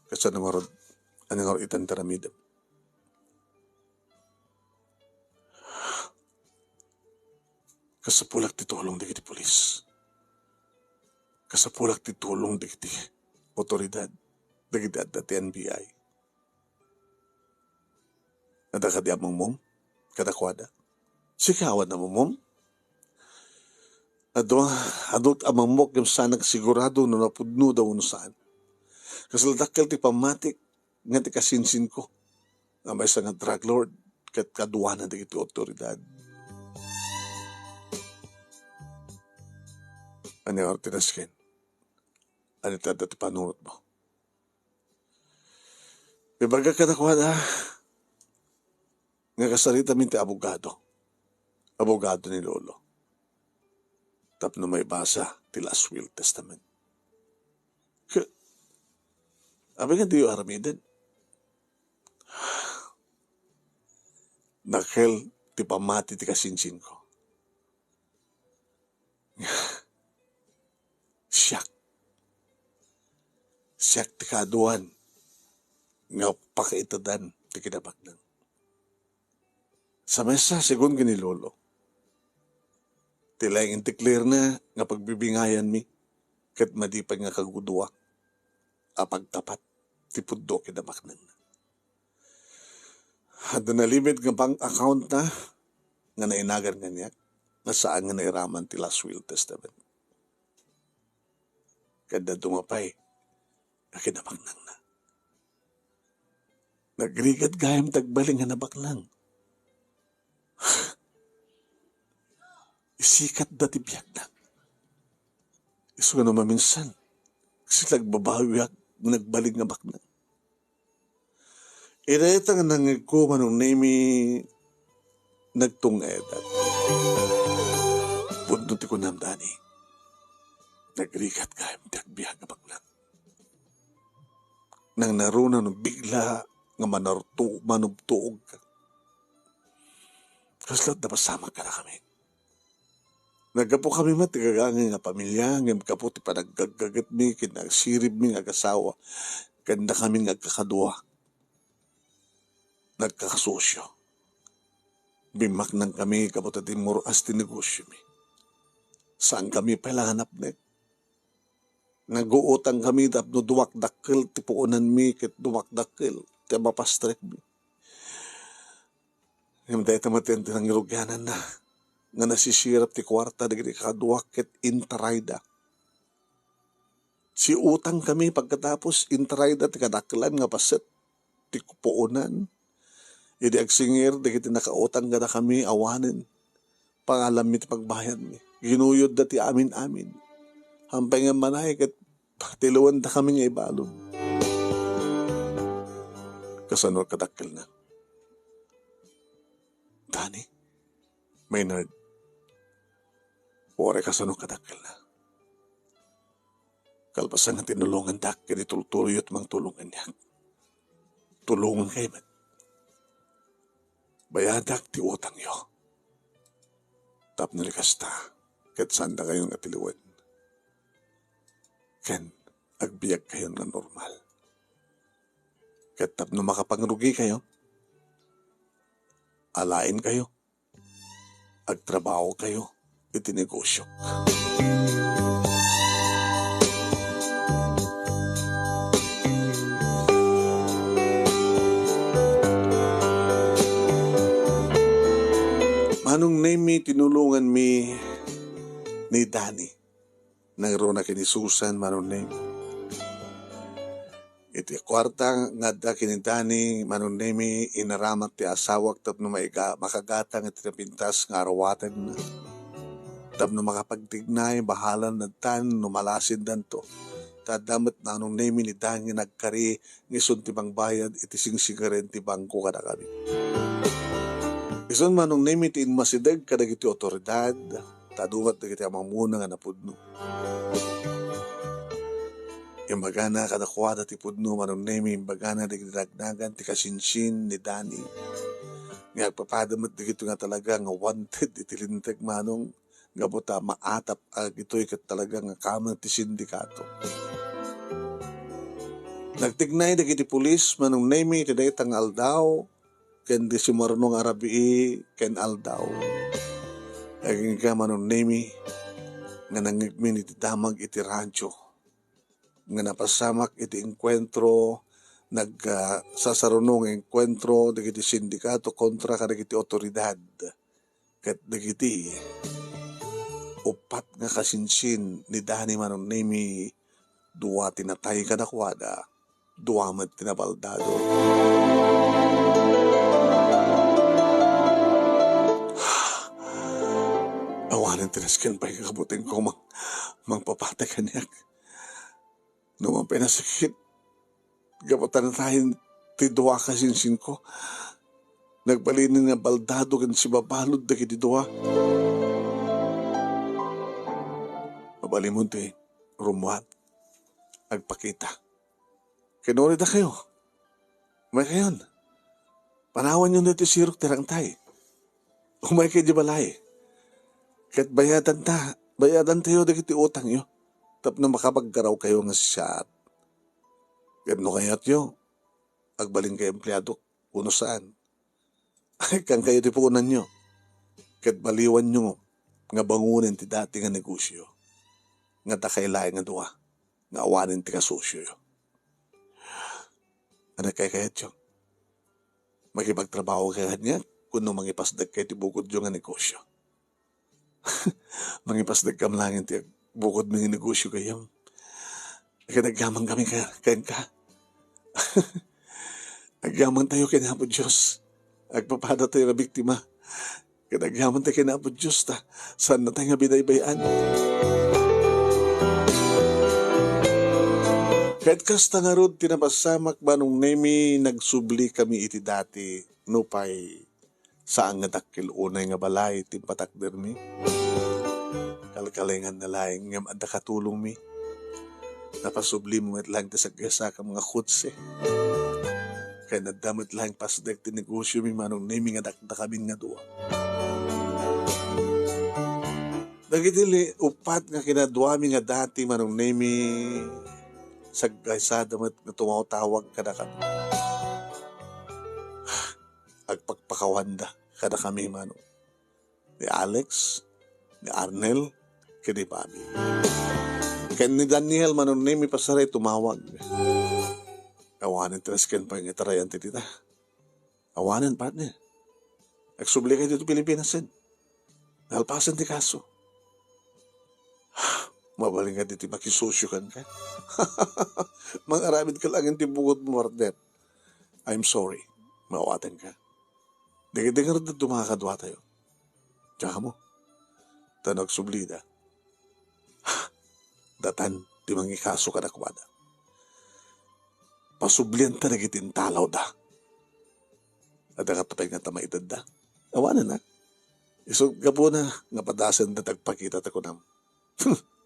Kasano ngarud, ania ngarud itan ti aramidem? Kasapulak ti tulong dagiti pulis. Kasapulak ti tulong dagiti otoridad, dagiti adda ti N B I. Adda kadi a mangmom kadakuada? Sika awan a mangmom? Adu, adu ti a mangmok ngem saanak sigurado no napudnoda wenno saan. Kasla dakkel ti pammatik nga ti kasinsinko nga maysa nga drug lord ket kaduana dagiti otoridad. Ania ngarud ti nasken? Ania ti adda ti panunotmo? Ibaga kadakuada nga kasaritamin ti abogado. Abogado ni Lolo. Tapno maibasa ti last will testament. Ke-, apay nga diyo aramiden? Dakkel ti pammati ti kasinsinko. Siak. Siak ti kaaduan nga pakaitedan ti kinabaknang. Sa maysa, segun ken ni Lolo, ti laeng intiklerna nga pagbibingayanmi ket madi pay nga kagudoak a pagtapat ti pudno ken kinabaknangna. Adda nalimit nga bank account na nga nainagan kaniak. nga saan nga nairaman ti Last Will Testament. Ket dadduma pay a kinabaknangna. Nagrigat gayam ti agbalin nga nabaknang. Isikatda ti biagna. Isu nga no maminsan, sila agbabawiak nga nagbalin nga baknang. Ita nga nangngegko, Manong Nemi, nagtung-edak. Pudno ti kunam, Dani. Nagrigat gayam ti agbiag a baknang. Nangnaruna no bigla nga manarto-, manubtoog ka. Kasla ti napasamak kadakami. Naggapu kami met ti gagangay nga pamilia, ngem gapu ti panaggaggaggetmi ken nagsiribmi nga agasawa, ken dakami nga agkakadua, nagkakasosio. Bimmaknang kami gapu ta dimmuras ti negosiomi. Saan kami pay la nga napnek. Naguutang kami tapno duak dakkel ti puonanmi ket duak dakkel ti mapastrekmi. Ngem dayta met ti nangrugiananna, nga nasisirap ti kuarta dagiti kadua ket intarayda. Siutang kami, pagkatapos intarayda ti kadakkelan nga paset ti puonan. Idi agsingir dagiti nakautang kadakami, awanen. Pangalammi ti pagbayadmi. Ginuyodda ti amin-amin. Hampay nga manay ket patiliwendakami nga ibalud. Kasano kadakkelna? Dani? Maynard? Uray kasano kadakkelna? Kalpasan nga tinulongandak, ket itultuloyyo ti mangtulong kaniak. Tulongankayo met. Bayadak ti utangyo. Tapno ni kasta, ket saandakayon nga tiliwen. Ken agbiagkayon nga normal. Ket tapno makapangrugikayo, alaenkayo. Agtrabahokayo iti negosiok. Manong Nemi, tinulonganmi ni Dani. Nangruna ken ni Susan, Manong Nemi. Iti kuarta nga adda ken ni Dani, Manong Nemi, inaramat ti asawak tapno maiga-, makagatang iti napintas nga aruatenna. Tapno makapagtignay, bahalan, tan no malasindanto. Ta adda met, Manong Nemi, ni Dani nga nagkari nga isun ti mangbayad iti singsingaren ti bangko kadakami. Isun, Manong Nemi, ti immasideg kadagiti otoridad, ta adu met dagiti a mamuna nga napudno. Imbagana kadakuada ti pudno, Manong Nemi, imbagana dagiti nagnagan ti kasinsin ni Dani. Nga agpapada met dagitoy nga talaga nga wanted iti linteg, Manong, gapu ta maatap dagitoy ket talaga nga kameng ti sindikato. Nagtignay dagiti pulis, Manong Nemi, iti dayta nga aldaw, ken di sumarno nga rabii ken aldaw. Agingga, Manong Nemi, nga nangngegmi iti damag iti radyo nga napasamak iti engkuentro, nag-, ah, sasaruno nga engkuentro dagiti sindikato kontra kadagiti otoridad. Ket dagiti uppat nga kasinsin ni Dani, Manong Nemi, dua ti natay kadakuada, dua met ti nabaldado. Awanen ti nasken pay nga kabutengko mang-, mangpapatay kaniak. No man pay nasakit, gapu ta natayen ti dua a kasinsinko. Nagbalinen nga baldado ken sibabalud dagiti dua. Mabalinmon ti rummuar. Agpakita. Kinuri dakayo. Umaykayon. Panawanyon daytoy sirok ti rangtay. Umaykayo idiay balay. Ket bayadanta, bayadantayo dagiti utangyo tapno makapaggarawkayo nga siaat. Ket no kayatyo, agbalinkayo empleadok wenno saan. Ikkankayo ti puonanyo. Ket baliwanyo nga bangonen ti dati nga negosio nga dakay laeng nga dua nga awanen ti kasosioyo. Ania ti kaykayatyo? Makipagtrabaho kayo kaniak wenno mangipasdek kayo ti bukodyo nga negosio? Mangipasdek kam laeng ti agbukodmi nga negosyo gayam. Ket agyamankami ka-, kenka. Agyamantayo ken Apo Dios. Agpapadatayo nga biktima. Ket agyamanta ken Apo Dios ta saannatay nga binaybay-an. Ket kasta ngarud ti napasamak, Manong Nemi, nagsubli kami iti dati, nupay saan nga dakkel unay nga balay ti impatakdermi. Kalkalenganna laeng ngem adda katulongmi. Napasublimo met laeng ti saggaysakam nga kotse. Ken adda met laeng pasdek ti negosiomi, Manong Nemi, nga dakdakamin nga dua. Dagiti li-, uppat nga kinaduami nga dati, Manong Nemi, saggaysada met nga tumawtawag kadakami. Agpakpakawanda kadakami, Manong. Ni Alex, ni Arnel, ken ni Bobby. Ken ni Daniel, Manong Nemi, pasaray tumawag. Awanen ti nasken pay nga itarayan ti dita. Awanen, partner. Agsubli kayo dito Pilipinas, sen. Nalpasan ti kaso. Mabalin nga dito makisosyo kan ka. Mangaramid ka lang ti bukod mo, partner. I'm sorry. Maawatan ka. Dagiti ngarud dadduma nga kaduatayo. Diak ammo. Ta no agsublida, datan ti mangikaso kadakuada. Pasublianta dagiti intalawda. Adda nga tapay nga tamaitedda. Awanen, a? Isu gapuna nga padasenda ti agpakita ta kunam.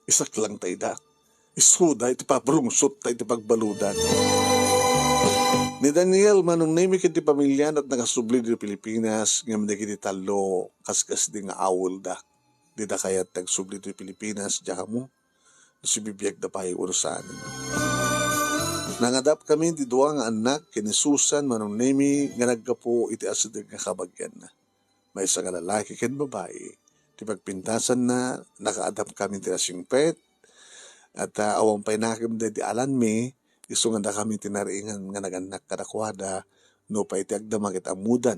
Isaklang ta ida. Isuda iti paprungsot ta iti pagbaludan. Ni Daniel, Manong Nemi, ken ti pamiliana ti nakasubli ditoy Pilipinas, ngem dagiti tallo, kaskas di nga awelda. Dida kayat ti agsubli ditoy Pilipinas, diak ammo no sibibiagda pay wenno saan. Nangadap kami ti dua nga annak ken ni Susan, Manong Nemi, nga naggapu iti asideg nga kabagianna. Maysa nga lalaki ken babai ti pagpintasanna, nakaadap kami ti nasingpet, at, ah, awan pay nakem daydi alanmi, isu nga dakami ti nariingan nga nagannak kadakuada, nupay ti agdama ket ammodan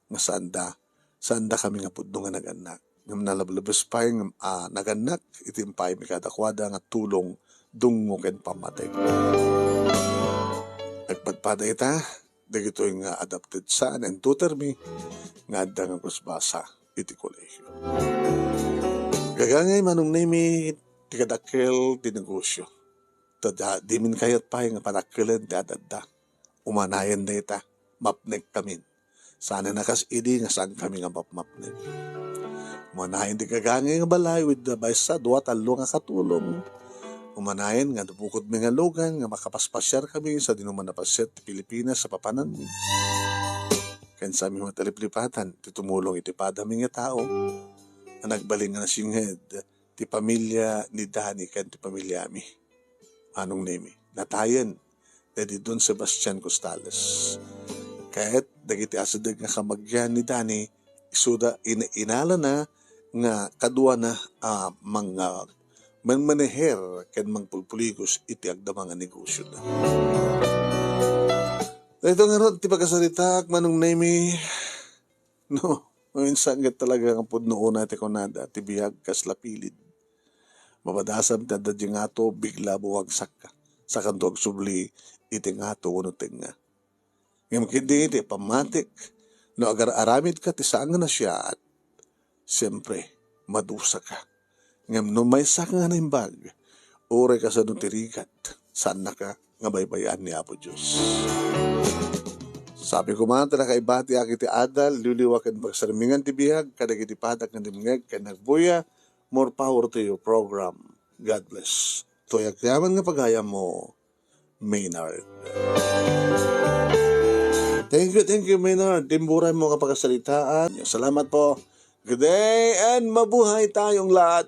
nga saanda, saandakami nga pudno nga nagannak. Ngem nalablabes pay ngem a nagannak iti impaaymi kadakuada nga tulong, dungngo ken pammatik. Agpadpada ita, dagitoy nga adopted son and daughter mi nga adda nga basbasa iti kolehio. Gagangay, Manong Nemi, ti kadakkel ti negosyo. Ta da-, dimin kayat pay nga padakkelen ti ad-adda. Umanayen dayta, mapnek kamin. Saan a kas idi nga saan kami nga mapmapnek. Umanayen ti gagangay nga balay with the maysa, dua, tallo nga katulong. Umanayen nga nabukodmi nga lugan nga makapaspasiar kami sadino man a paset ti Pilipinas a papananmi. Ken saanmi met a liplipatan ti tumulong iti padami nga tao a nagbalin nga nasinged ti pamilya ni Dani ken ti pamiliami. Manong Nemi, natayen daydi Don Sebastian Costales. Ket dagiti asideg nga kabagian ni Dani, isuda in-, inalana nga kaduana a mang-, ah, manmaneher ken mangpulpuligos iti agdama nga negosiona. Daytoy ngarud ti pakasaritaak, Manong Nemi. No, maminsan ket talaga nga pudno unay ti kunada, ti biag kasla pilid. Mabadasam ti adda diay ngato, bigla buwagsakka. Sakanto agsubli iti ngato wenno tengnga. Ngem ketdi ti pammatik, no agar-aramidka ti saan nga nasayaat, siempre, madusaka. Ngem no maysa nga naimbag, uray kasano ti rigat, saannaka nga baybay-an ni Apo Dios. Sapay koma ta nakaibatiak iti adal, liwliwa ken pagsarmingan ti biag kadagiti padak nga dimngeg ken nagbuya. More power to your program. God bless. Toy agyaman nga pagayam mo, Maynard. Thank you, thank you, Maynard. Timburay mo nga pakasaritaan. Salamat po. Good day and mabuhay tayong lahat.